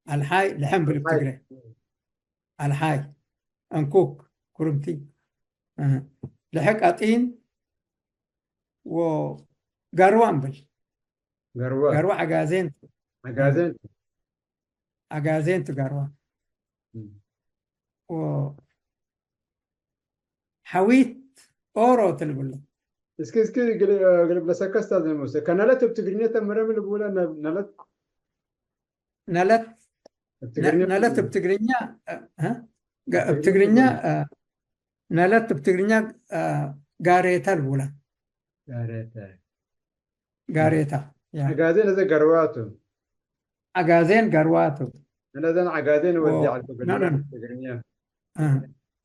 አልሓይ፣ ለሐ እምብል እብ ትግሬ። አልሓይ፣ እንኩክ፣ ኩርምቲ። እ፣ ለሐ ቀጢን ወጋርዋ እምብል። ጋርዋ። ጋርዋ ዐጋዜን ቱ። ዐጋዜን ቱ። ዐጋዜን ቱ ጋርዋ። እም። ወ-፣ ሐዊት ኦሮ ትልብሎ። እስኪ፣ እስኪ ግል-፣ ግልብ ለሰከ እስታዝ ሙሴ። ከነለት እብ ትግርኛ ተምረ ምን ልብለ ነ-፣ ነለት? ነለት፣ እብ ትግርኛ ነ-፣ ነለት እብ ትግርኛ፣ እ፣ እ? ገ-፣ እብ እብ ትግርኛ ትግርኛ፣ እብ እ፣ ነለት እብ ትግርኛ፣ እ፣ ጋሬታ ልቡላ። ጋሬታ። ጋሬታ፣ ያ። አጋዜን እዘ ገርዋቱ። አጋዜን ገርዋቱ። እነ ዘን አጋዜን ወ-፣ ወዲ ዐልኩ ኖ፣ ኖ፣ ኖ። ትግርኛ። እ።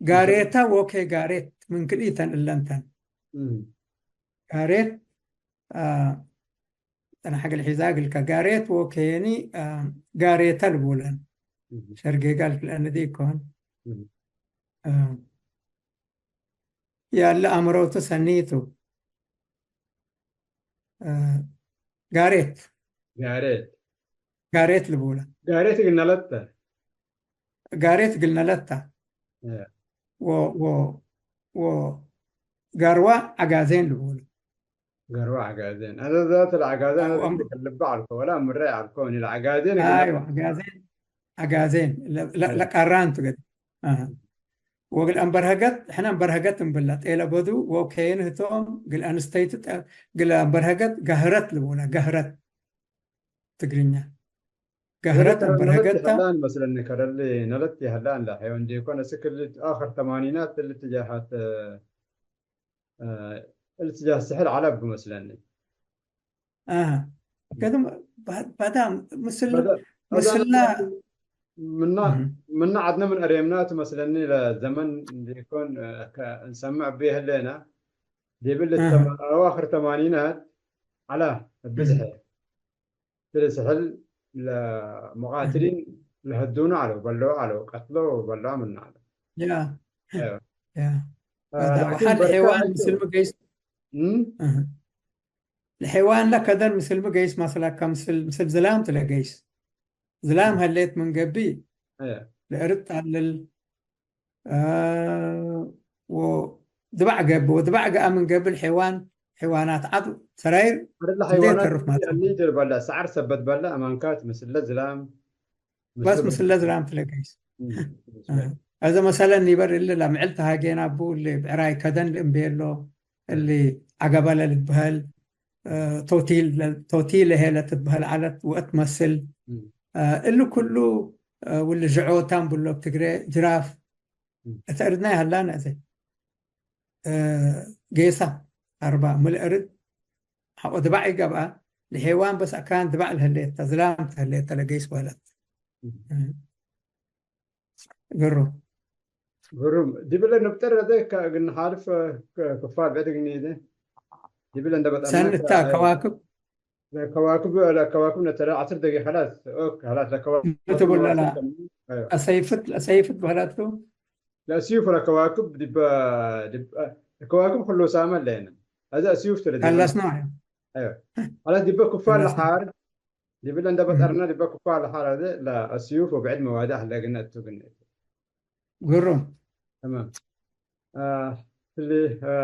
ጋሬታ ወኬ ጋሬት ምን ክልኢተን እለንተን። እም። ጋሬት፣ አ፣ ጠነ ሐገል ሒዛ እግልከ ጋሬት ወኬኒ፣ አ፣ ጋሬተ ልቡለን። እም። ሸርጌጋ ልክልአነ ዲኮን። እም። አ፣ ያለ አምሮቱ ሰኒቱ። አ፣ ጋሬት። ጋሬት። ጋሬት ልቡለ። ጋሬት እግል ነለተ። ጋሬት እግል ነለተ። እ። ወ-፣ ወ-፣ ወ-፣ ጋርዋ ዐጋዜን ልቡለ። ገርዋ ዐጋዜን። አነ ዛት ለዐጋዜን አነ አዎ፣ አም-፣ ልብ ዐልኮ ወላ ምረ ዐልኮ እኒ ለዐጋዜን እግል አይዋ፣ ዐጋዜን፣ ዐጋዜን ለ-፣ ለ-፣ እ። ለቃራን ቱ ገድ። አሀ። ወእግል አንበርሀገት፣ ሕነ አንበርሀገት እንብላ፣ ጤለ በዱ ወኬን ህቶም፣ እግል አንስተይት ጠ-፣ እግል አንበርሀገት ጋህረት ልቡላ፣ ጋህረት ትግርኛ። ጋህረት ነለት፣ ነለት አንበርሀገት ተ-፣ ይሀላን መስለኒ፣ ከረሊ ነለት ይሀላን ለሐዮ እንዴኮን፣ እስክ እሊ አክር ተማኒናት እሊ ትጃሃት፣ እ፣ እልትጃህ ስሕል ዐለ እቡ መስለኒ። አሀ። እም። ከድም ባ-፣ ባዳ ምስል-፣ በደ-፣ ምስላ አዛን ምና፣ እህ። ምና ዐድነ ምን አሬምናቱ መስለኒ ለዘመን እንዴኮን፣ እ፣ ከእንሰምዕ እቤ ህሌና፣ ዲብ እሊ እህ። ተማ-፣ አዋክር ተማኒናት ዐለ እህ። ብዝሐ። ትልስሕል ለሙቃትሊን ለህዱኑ ዐለው፣ በልዑ ዐለው፣ ቀትለው በልዑ ምኑ ዐለው። ያ፣ አዮ። ያ። አ፣ በዳ ላኪን ወሐል በርካ ሔዋን እቱ ምስል ምገይስ፣ እም? እህ። ለሔዋን ለከደን ምስል ምገይስ መስለከ፣ ምስል፣ ምስል ዝላም ትለገይስ። ዝላም እም። ሀሌት ምን ገብእ፣ አዮ። ለእርድ ጣልል፣ አ፣ ወድባዕ ገብእ፣ ወድባዕ ገአ ምን ገብእ ሔዋን፣ ሔዋናት ዐድ ሰራይር አደለ እንዴ ሐይዋናት ተርፍ ማታ። አሊ ጀር በለ፣ ሰዓር ሰበት በለ፣ አማንካት ምስለ ዝላም፣ በስ ምስለ ምስለ ዝላም ትለገይስ። እም፣ አ፣ ምስለ። አዘ መሰለን ኒበር እሊ ለምዕል ተሃጌና እቡ እሊ ብዕራይ ከደን ልእምቤሎ፣ እም። እሊ ዐገበለ ልትበሀል፣ አ፣ ቶቲል፣ ቶቲል ለሄ ለትትበሀል ዐለት ወእት መስል። እም። አ፣ እሊ ኩሉ፣ አ፣ ውሊ ዥዖታም ብሎ ብትግሬ ጅራፍ፣ እም። እተ እርድናይ ሀላነ እዜ፣ እ፣ ጌሳ አርባ ምልእ እርድ ሐቆ ድባዕ ኢገብአ፣ ለሔዋን በስ አካን ድባዕ ለህሌተ፣ ዝላም ተህሌተ ለጌስ በህለት። እም። እ፣ ግሩም። ግሩም። ዲብለ ንብጠር ለዘ ከ-፣ እግል ንሓልፍ፣ እ፣ ከ-፣ ክፋል ብዕድ እግል ንኢዜ። ዲብለ እንደ በጠርነ ሰንታ ከ-፣ ከዋክብ ለከዋክብ፣ ለከዋክብ ነተለ ዐስር ደቂቅ ኸላስ። ኦክ፣ ኸላስ ለከዋክብ ምን ትብል ለላ? አዮ። አሰይፍት፣ አሰይፍት በህላቱ? ለአስዩፍ ለከዋክብ ዲበ፣ ዲበ፣ ለከዋክብ ኩሉ ሳመ ለየነ። አዚ አስዩፍ ተለ ዲበ። ከለስና። አዮ። ኸላስ ዲበ ኩፋል ከለስና። ለሓር፣ ዲብለ እንደ እህ። በጠርነ ዲበ ኩፋል ለሓር አዚ ለአስዩፍ ወብዕድ መዋድእ ህለ ግነ እቱ ግነ። ግሩም። ተማም። አ፣ እሊ፣ አ፣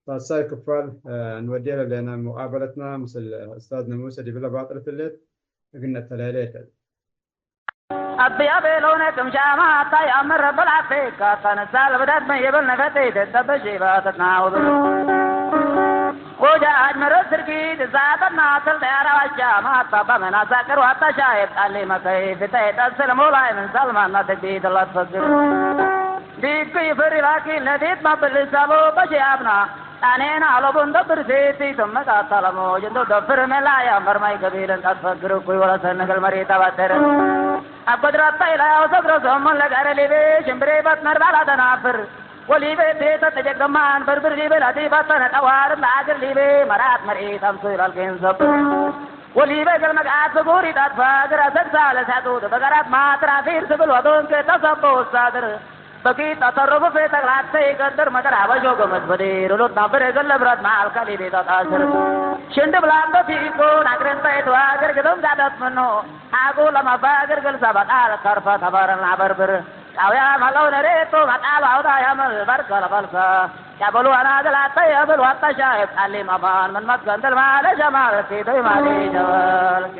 ሳልሳይ ክፋል፣ አ፣ እንወዴ ለህሌነ ሙቃበለትና ምስል እስታዝ ነሙሰ ዲብለ ባጥር ትሌት እግል ነተላሌ ተ። አብያ ቤሎነ ክም ሻማ አታ ይአምር ረብል አፍሪካ፣ ተነሳ ለብዳት ምን ይብል ነፈቴ ተጠበሽ ባተትና ወብሉ። ወጃ አጅመረ ስርጊት እሳተና ስል ጠያራ ዋሻ ማታ በመና ሳቅር ዋታ ሻየት ጣሊ መከይ ፍታይ ጠስል ሞላይ ምን ሰልማና ተግቢት ላትፈግር። ዲኩ ይፍሪ ላኪን ለዲት ማብል ሳቦ በሺ አብና ጣኔና አለቡ እንዶ ብርሴቲ ተመቃ ታለሞ ጀንዶ ደፍር መላ ያንበር ማይ ገቢልን ታትፈግር ኩይ ወለሰ ንግል መሪ ተባተር። አብ ገድራታ ኢላ ያው ሰግሮ ሶሞን ለጋረ ሊቤ ሽምብሬ በት መርባላ ተናፍር ወሊቤ ቤተ ተጀገማን በርብር ሊቤ ላቲ ባተነ ጠዋር ለአግር ሊቤ መራት መርኢት አምሱ ይላል ገንዘብ። ወሊበ እግል መግዓት ፍጉር ኢጣጥፋ፣ እግር አሰግሳ ለሰዕዱድ በገራት ማትራፊር ስብል ወዶንክ ተሰቦ ወሳድር። በኪት አተርቡ ፌ ተግላተ ይቀድር መቅር አበሾ ገመት በዲር ሉት ነብር እግል ብረት መዓል ከሊብ ኢተጣስር። ሽንድብ ላምበት ኢኮን አግርን በይት ወአግር ግዶም ጋደት ምኑ። ሐቁ ለመፋግር ግል ሰበት አለ ከርፈ ተበርን አበርብር። ቃውያ መለው ነሬቶ መጣል አውዳ ያምል በርከ ለበልከ። ያበሉ አናግል አተይ አብል ወአተሻይብ ጣሊ መባን ምን መትገንድል ማለ ሸማል ፊደይ ማሊ ሸበልክ።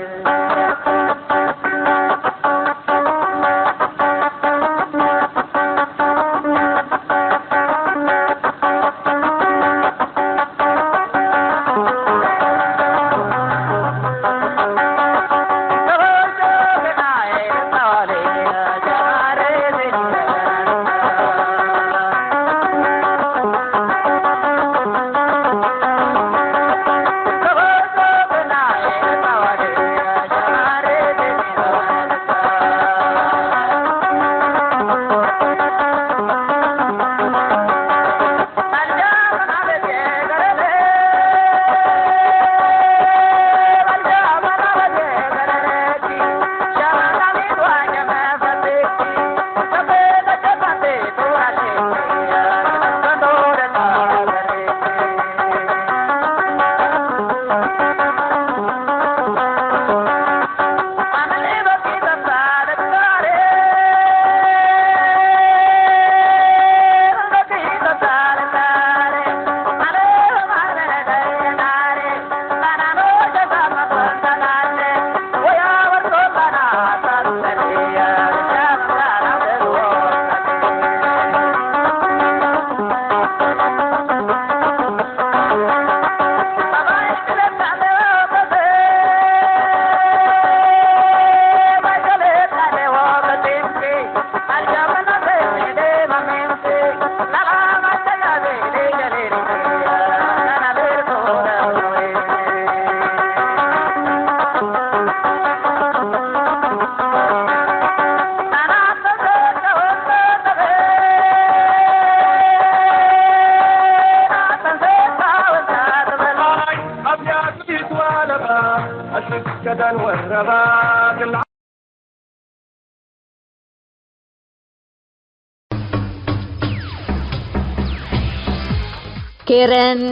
ኬረን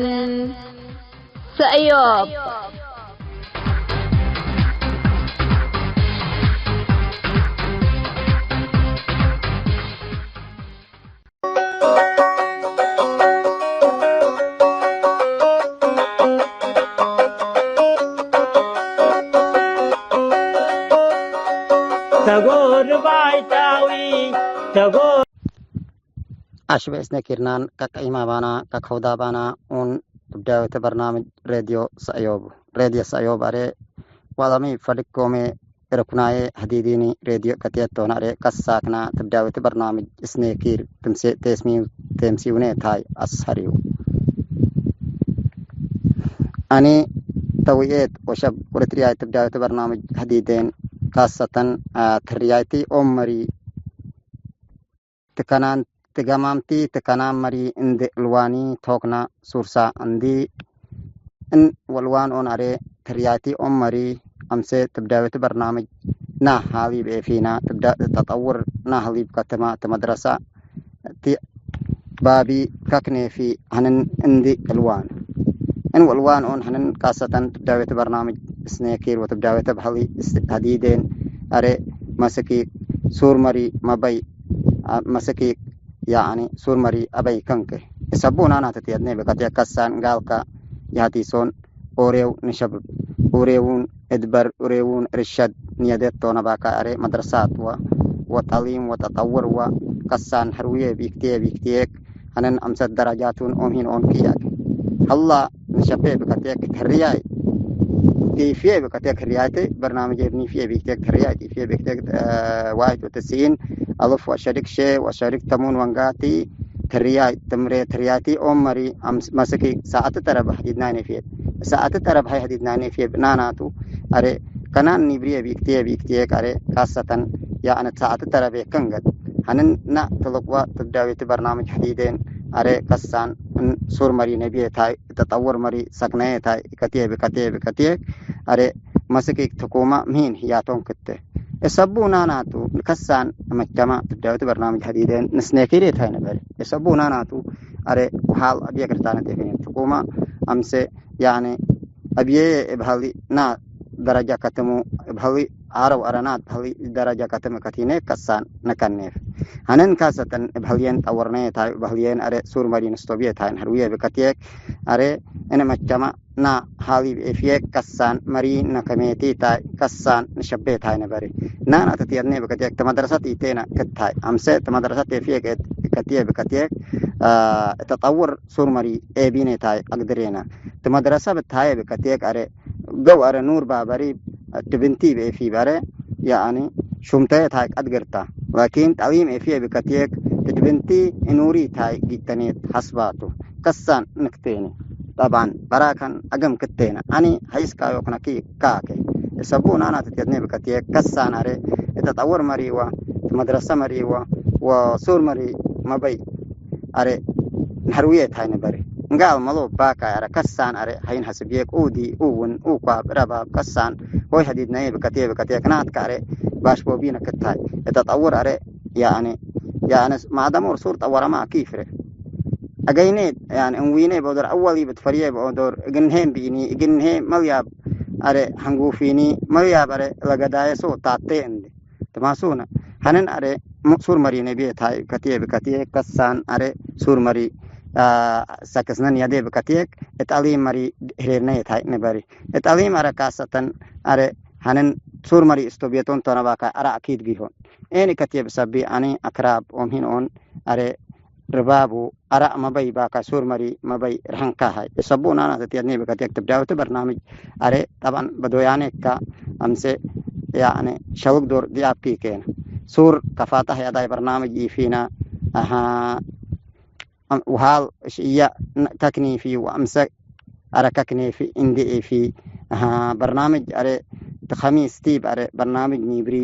ሰእዮብ። ተጎር ባይታዊ፣ ተጎር አሽበ እስነ ኪርናን ከቀይማ ባና ከከውዳ ባና ኡን ትብዳዮተ በርናምጅ ሬድዮ ሰእዮብ። ሬድዮ ሰእዮብ አሬ ዋላሚ ፈልግ ኮሜ እርኩናዬ ሐዲዲኒ ሬድዮ ቀጥየት ቶነ አሬ ከሳክና ትብዳዊት በርናምጅ እስኔኪር ትምሴ ቴስሚው ቴምሲውኔ ታይ አስሀሪው። አኒ ተውኤት ወሸብ ወርትርያይ ትብዳዊት በርናምጅ ሐዲዴን ካሰተን፣ አ፣ ትርያይቲ ኦም መሪ ትከናን ትገማምቲ ትከናን መሪ እንዴ እልዋኒ ቶክና ሱርሳ እንዲ እን ወልዋን ኦን አሬ ትርያይቲ ኦም መሪ አምሴ ትብዳዊት በርናምጅ ናህ ሀሊብ ኤፊና ትብዳ ተጠውር ናህ ሀሊብ ከተማ ተመድረሳ ቲ ባቢ ከክኔፊ ሀንን እንዲ እልዋን እን ወልዋን ኦን ሀንን ካሰተን ትብዳዊት በርናምጅ ስኔኪር ወትብዳዊተ በሀሊ እስ-፣ ሀዲዴን አሬ መስኪ ሱር መሪ መበይ አ-፣ መስኪ ያኒ ሱር መሪ አበይ ከንክ። እሰቡ ናናተ ትየድኔ በቀትየ ከሳን ጋልካ የሀቲሶን ኦሬው ንሸብብ ኡሬውን እድበር ኡሬውን እርሸድ ንየደት ቶነ ባካ አሬ መድረሳት ወ-፣ ወተሊም ወተጠውር ወ-፣ ከሳን ሕርውዬ ቢክትዬ ቢክትዬክ ሀነን አምሰት ደረጃቱን ኦምሂን ኦንክያክ። ሀላ ንሸፔ ብከቴክ ተርያይ ቲፍዬ ብከቴክ ህርያይት በርናምጅ እብ ኒፍዬ ቢክቴክ ተርያይ ቲፍዬ ቢክቴክ፣ እ፣ ዋሕድ ወትስዒን አልፍ ወሸሪክ ሼ ወሸሪክ ተሙን ወንጋቲ ተርያይ ትምሬ ተርያይቲ ኦም መሪ አምስ መስኪ ሰዓት ተረብ ሐዲድናይ ኔፍዬ ሰዓት ተረብ ሀይ ሐዲድናይ ኔፍዬ ብናናቱ አሬ ከናን ኒብርዬ ቢክትዬ ቢክትዬክ አሬ ካሰተን ያአነት ሰዓት ተረቤ ከንገት ሀንን ና ትልቅዋ ትብዳዊት በርናምጅ ሐዲዴን አሬ ከሳን ምን ሱር መሪ ነብዬ ታይ ተጠውር መሪ ሰክነዬ ታይ ከትዬ ብከትዬ ብከትዬ አሬ መስኪክ ትኩመ ምሂን ህያቶም ክተ። እሰቡ ናናቱ ከሳን መቸማ ትብዳውቲ በርናምጅ ሐዲደን ንስኔኪሬ ታይ ነበር። እሰቡ ናናቱ አረ ውሃል አብየ ክርታነት ኤፊኔ ትኩመ አምሰ ያኒ አብየ እብ ሀሊ ና ደረጃ ከተሙ እብ ሀሊ አረው አረናት እብ ሀሊ ደረጃ ከተመ ከቲኔ ከሳን ነከኔፍ። ሀነን ካሰተን እብ ሀልየን ጠወርነ ታይ እብ ሀልየን አረ ሱር መሪ ንስቶብየ ታይ ንህርውየ ብከትየክ አረ እነ መቸማ ና ሀሊብ ኤፍዬ ከሳን መሪ ነከሜቲ ታይ ከሳን ንሸቤ ታይ ነበሪ። ናና ተትየድኔ ብከትየክ ተመድረሰት ኢቴና ክታይ አምሰ ተመድረሰት ኤፍዬ ከትየ ብከትየክ እተ ጠውር ሱር መሪ ኤቢኔ ታይ አግድሬና። ተመድረሰ ብታየ ብከትየክ አረ ገው አረ ኑር ባበሪ ትብንቲ ቤፊ በረ ያኒ ሹምተየ ታይ ቀድግርታ። ላኪን ጠሊም ኤፍዬ ብከትየክ ትትብንቲ እኑሪ ታይ ጊተኔት ሐስባቱ። ከሳን ንክቴኒ። ጠብዓን በራከን አገም ክቴነ። አኒ ሐይስካዮክነኪ ካኬ። እሰቡ ናና ትትየትኔ ብከትየክ ከሳን አረ እተ ጠውር መሪወ፣ መድረሰ መሪወ ወሱር መሪ መበይ አረ ነህርውየ ታይ ነበሪ። እንጋል መሎ ባካይ አረ ከሳን አረ ሀይን ሐስብዬ ኡዲ ኡውን ኡኳብ ረባብ ከሳን ሆይ ሐዲድነዬ ብከቴ ብከቴ ክናትከ አረ ባሽቦቢነ ክታይ እተ ጠውር አረ ያአነ ያአነ ማደሞር ሱር ጠወረማ ኪፍረ አገይኔ ያአነ እንዊኔ በዶር አወሊ ብትፈርዬ በዶር እግንሄም ቢኒ እግንሄ መልያብ አረ ሐንጉፊኒ መልያብ አረ ለገዳየሶ ታቴ እንዴ ትማሱነ ሐነን አሬ ሱር መሪ ነብዬ ታይ ከትዬ ብከትዬ ከሳን አሬ ሱር መሪ ሰክስነን ያዴ ብከትዬ እጣሊ መሪ ህሬርነ የታይ ነበሪ። እጣሊ አረ ካሰተን አሬ ሐነን ሱር መሪ እስቶብየቶን ቶነባካ አረ አኪድ ቢሆን ኤኒ ከትዬ ብሰቢ አኒ አክራብ ኦምሂን ኦን አሬ ርባቡ አራእ መበይ ባካ ሱር መሪ መበይ ረሐንካ ሀይ። እሰቡ ናና ተትየድኒ ብከቴክ ትብዳውቲ በርናምጅ አሬ ጠብዓን በዶያኔካ አምሴ ያኒ ሸውግ ዶር ዲያብኪ ኬነ። ሱር ከፋታህ ያዳይ በርናምጅ ኢፊና አሃ ውሃል እሽእያ ከክኒፊ ወአምሰ አረ ከክኔፊ እንዴ ኤፊ አሃ በርናምጅ አሬ ተኸሚስ ቲብ አሬ በርናምጅ ኒብሪ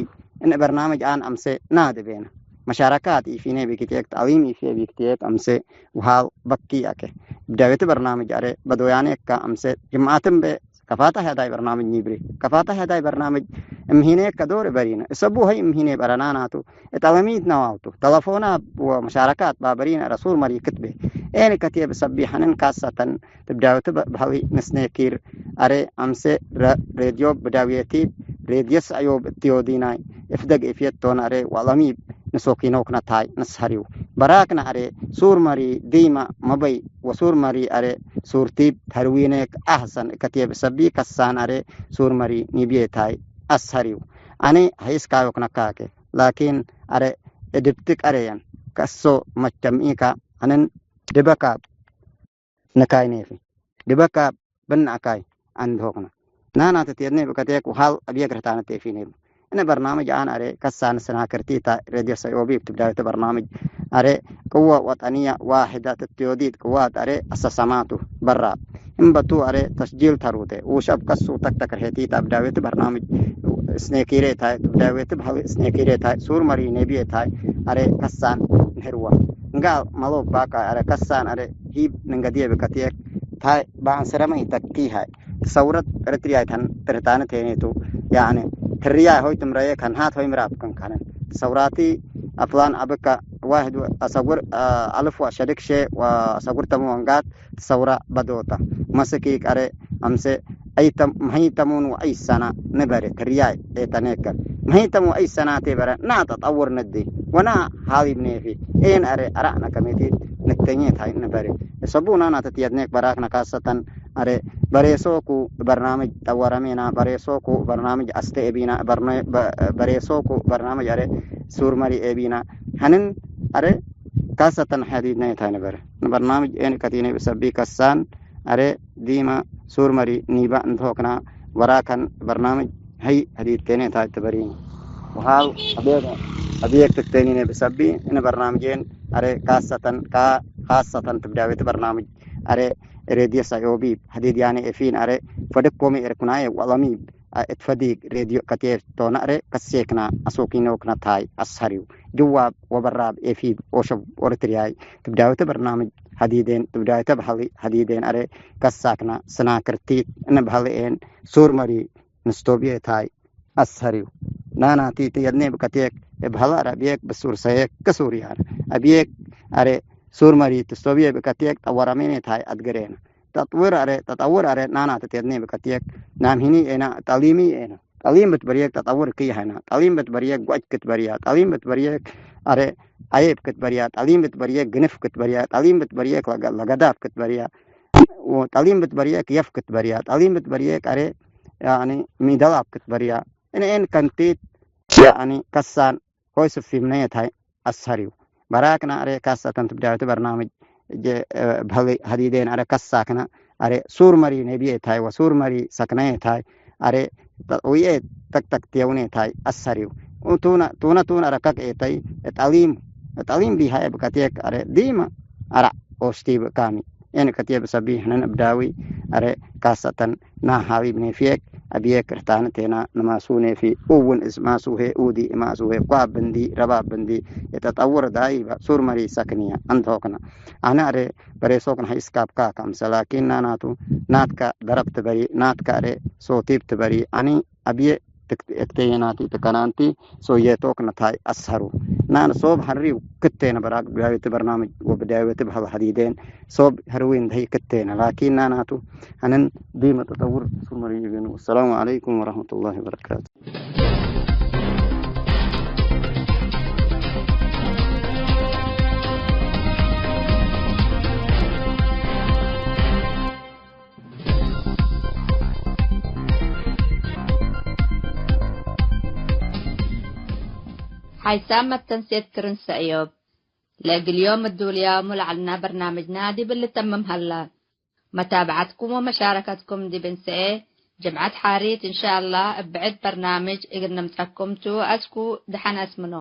እነ በርናምጅ አን አምሴ ናደ ቤነ። መሻረካት ኢፊኔ ቢክትየክ፣ ተዕሊም ኢፊ ቢክትየክ አምሴ ውሃል በኪ አኬ። ብዳቤት በርናምጅ አሬ በዶያኔ እካ አምሴ ጅምዓትን ቤ ከፋታ ሄዳይ በርናምጅ ኒብሪ። ከፋታ ሄዳይ በርናምጅ እምሂኔ ከዶር በሪነ። እሰቡ ሀይ እምሂኔ በረናናቱ እጠለሚት ነዋውቱ። ተለፎና ወመሻረካት ባበሪነ ረሱል መሪ ክትቤ። ኤን ከትየብ ሰቢ ሐንን ካሰተን ትብዳዮቲ በህሊ ንስኔኪር አሬ አምሴ ሬድዮ ብዳውየቲብ ሬድዮ ሰዕዮብ እትዮዲናይ እፍደግ እፍየት ቶን አሬ ወአለሚብ ንሶኪኖክነ ታይ ንስሀሪው በራክነ አሬ ሱር መሪ ዲማ መበይ ወሱር መሪ አሬ ሱርቲብ ተርዊኔክ አህሰን እከትየብ ሰቢ ከሳን አሬ ሱር መሪ ኒብዬ ታይ አስሀሪው። አኔ ሀይስካዮክነ ካኬ ላኪን አሬ እድብቲ ቀሬየን ከእሶ መቸምኢካ አንን ድበካብ ንካይ ኔፊ። ድበካብ ብን አካይ አንድ ሆክነ። ናና ትትየድኔ ብከቴክ ውሃል አብየክ ርህታነ ቴፊ ኔቡ። እነ በርናምጅ አን አሬ ከሳን ስናክርቲታ ሬድዮ ሰዮቢብ ትብዳዮተ በርናምጅ አሬ ቅወ ወጠንየ ዋሕደ ትትዮዲት ቅዋት አሬ አሰሰማቱ በራብ እምበቱ አሬ ተስጂል ተሩቴ ውሸብ ከሱ ተክተክ ርሄቲት አብዳዌት በርናምጅ ስኔኪሬ ታይ ትብዳዌት በህል ስኔኪሬ ታይ ሱር መሪ ኔብዬ ታይ አሬ ከሳን ንህርወ። እንጋል መሎብ ባቃ አረ ከሳን አረ ሂብ ንንገድዬ ብከትየክ ታይ በአንስረመ ኢተኪ ሀይ። ተሰውረት እርትርያይ ተን ትርታነ ቴኔቱ። ያኒ ትርያይ ሆይ ትምረየ ከንሃት ሆይ ምራብ ክን ከነን። ተሰውራቲ አፍላን አብከ ዋሕድ አሰጉር አልፍ ወሸድክ ሼ ወአሰጉር ተሙ ወንጋት ተሰውራ በዶታ። መስኪ ቀረ አምሴ አይ ተም-፣ መሀይ ተሙን ወአይ ሰና ንበሬ ትርያይ ኤተኔከ። መሀይ ተሙ ወአይ ሰናቴ በረ ና ተጠውር ንዲ ወና ሀሊብ ኔፊ ኤን አሬ አራእነ ከሜቲ ንተኘት ሀይ ንበሬ። እሰቡ ናና ተትየድኔክ በራክነ ካሰተን አሬ በሬሶኩ በርናምጅ ጠወረሜና በሬሶኩ በርናምጅ አስተ ኤቢና በርነ-፣ በ-፣ በሬሶኩ በርናምጅ አሬ ሱር መሪ ኤቢና ሐንን አሬ ካሰተን ሐዲድነ የታይ ነበረ። በርናምጅ ኤን ከቲኔ ብሰቢ ከሳን አሬ ዲመ ሱር መሪ ኒበ እንተሆክና ወራከን በርናምጅ ሀይ ሐዲድ ቴኔ ታይ ትበሪኒ። ወሃል አቤ-፣ አብየክ ትክቴኒኔ ብሰቢ እነ በርናምጄን አሬ ካሰተን ካ-፣ ካሰተን ትብዳቤት በርናምጅ አሬ ሬድዮ ሰዮቢብ ሐዲድ ያኔ ኤፊን አሬ ፈድኮሚ ኤርኩናዬ ወአለሚብ እት ፈዲግ ሬድዮ ከቴር ቶነ አሬ ከሴክና አሶኪኖክነ ታይ አስሀሪው። ጅዋብ ወበራብ ኤፊብ ኦሸብ ኦርትርያይ ትብዳዊተ በርናምጅ ሀዲዴን ትብዳዊተ በሀሊ ሀዲዴን አሬ ከሳክና ስናክርቲት እነ በሀሊኤን ሱር መሪ ንስቶብዬ ታይ አሰሪው። ናናቲ ትየድኔ ብከቴክ እብ ሀላ አረ አብዬክ ብሱር ሰዬክ ከሱር ያር አብዬክ አረ ሱር መሪ ትስቶብዬ ብከቴክ ጠወረሜኔ ታይ አድግሬነ። ተጥውር አረ፣ ተጠውር አረ ናናቲ ትየድኔ ብከቴክ ናም ሂኒ ኤና፣ ጠሊሚ ኤና። ጠሊም ብትበርየክ ተጠውር ክይ ሀይና። ጠሊም ብትበርየክ ጎእጅ ክትበርያ። ጠሊም ብትበርየክ አረ አየብ ክትበርያ። ጠሊም ብትበርየክ ግንፍ ክትበርያ። ጠሊም ብትበርየክ ለገ-፣ ለገዳፍ ክትበርያ። ወጠሊም ብትበርየክ የፍ ክትበርያ። ጠሊም ብትበርየክ አረ ያኒ ሚደላብ ክትበርያ። እኔ ኤን ከንቲት ያኒ ከሳን ሆይ ስፊምነየት ሀይ አሰሪው። በራክና አሬ ካሰተን ትብዳዮት በርናምጅ ጀ-፣ በህሊ ሀዲዴን አሬ ከሳክና አሬ ሱር መሪ ነብዬ ታይ ወሱር መሪ ሰክነየ ታይ አሬ ወኤ ተክተክ ትየውኔ ታይ አሰሪው። ቱነ፣ ቱነ፣ ቱነ አረከክ ኤተይ ጠሊም፣ ጠሊም ቢሃየ ብከቴክ አሬ ዲመ አራዕ ኦስቲ ብካሚ። ኤን ከቴብ ሰቢ ህነን እብዳዊ አሬ ካሰተን ናሃዊ ብኔፍየክ አብዬክ ርታን ቴና ንማሱ ኔፊ ኡውን እስ ማሱ ሄ ኡዲ ማሱ ሄ ኳብ ብንዲ ረባብ ብንዲ የተጠውር ዳይበ ሱር መሪ ሰክንየ አንድ ሆክነ። አነ አሬ በሬሶክነ ሀይ እስካብካ ከምሰ ላኪን ናናቱ ናትከ ደረብ ትበሪ ናትከ አሬ ሶቲብ ትበሪ አኒ አብዬ ትክ-፣ እክቴየናቲ ትከናንቲ ሶየቶክ ነታይ አስሀሩ። ናን ሶብ ሀሪው ክቴነ በራቅ ብዳዮት በርናምጅ ወብዳዮት በሀብ ሀዲዴን ሶብ ሀርዊ እንደህይ ክቴነ። ላኪን ናናቱ አንን ዲመ ተጠውር ሱመሪ ይብኑ። ወሰላሙ ዐለይኩም ወረሕመቱላሂ ወበረካቱ። ሓይሳም መተንሴት ክርን ሰእዮብ። ለእግል ዮም እዱልያሙ ለዐልና በርናምጅና ዲብ ልተምም ሀላ። መታብዐትኩም ወመሻረከትኩም ዲብ እንሰኤ ጅምዐት ሓሪት እንሻአላህ እብ ብዕድ በርናምጅ እግል ንምጸኩም ቱ። አስኩ ደሐን አስምኖ።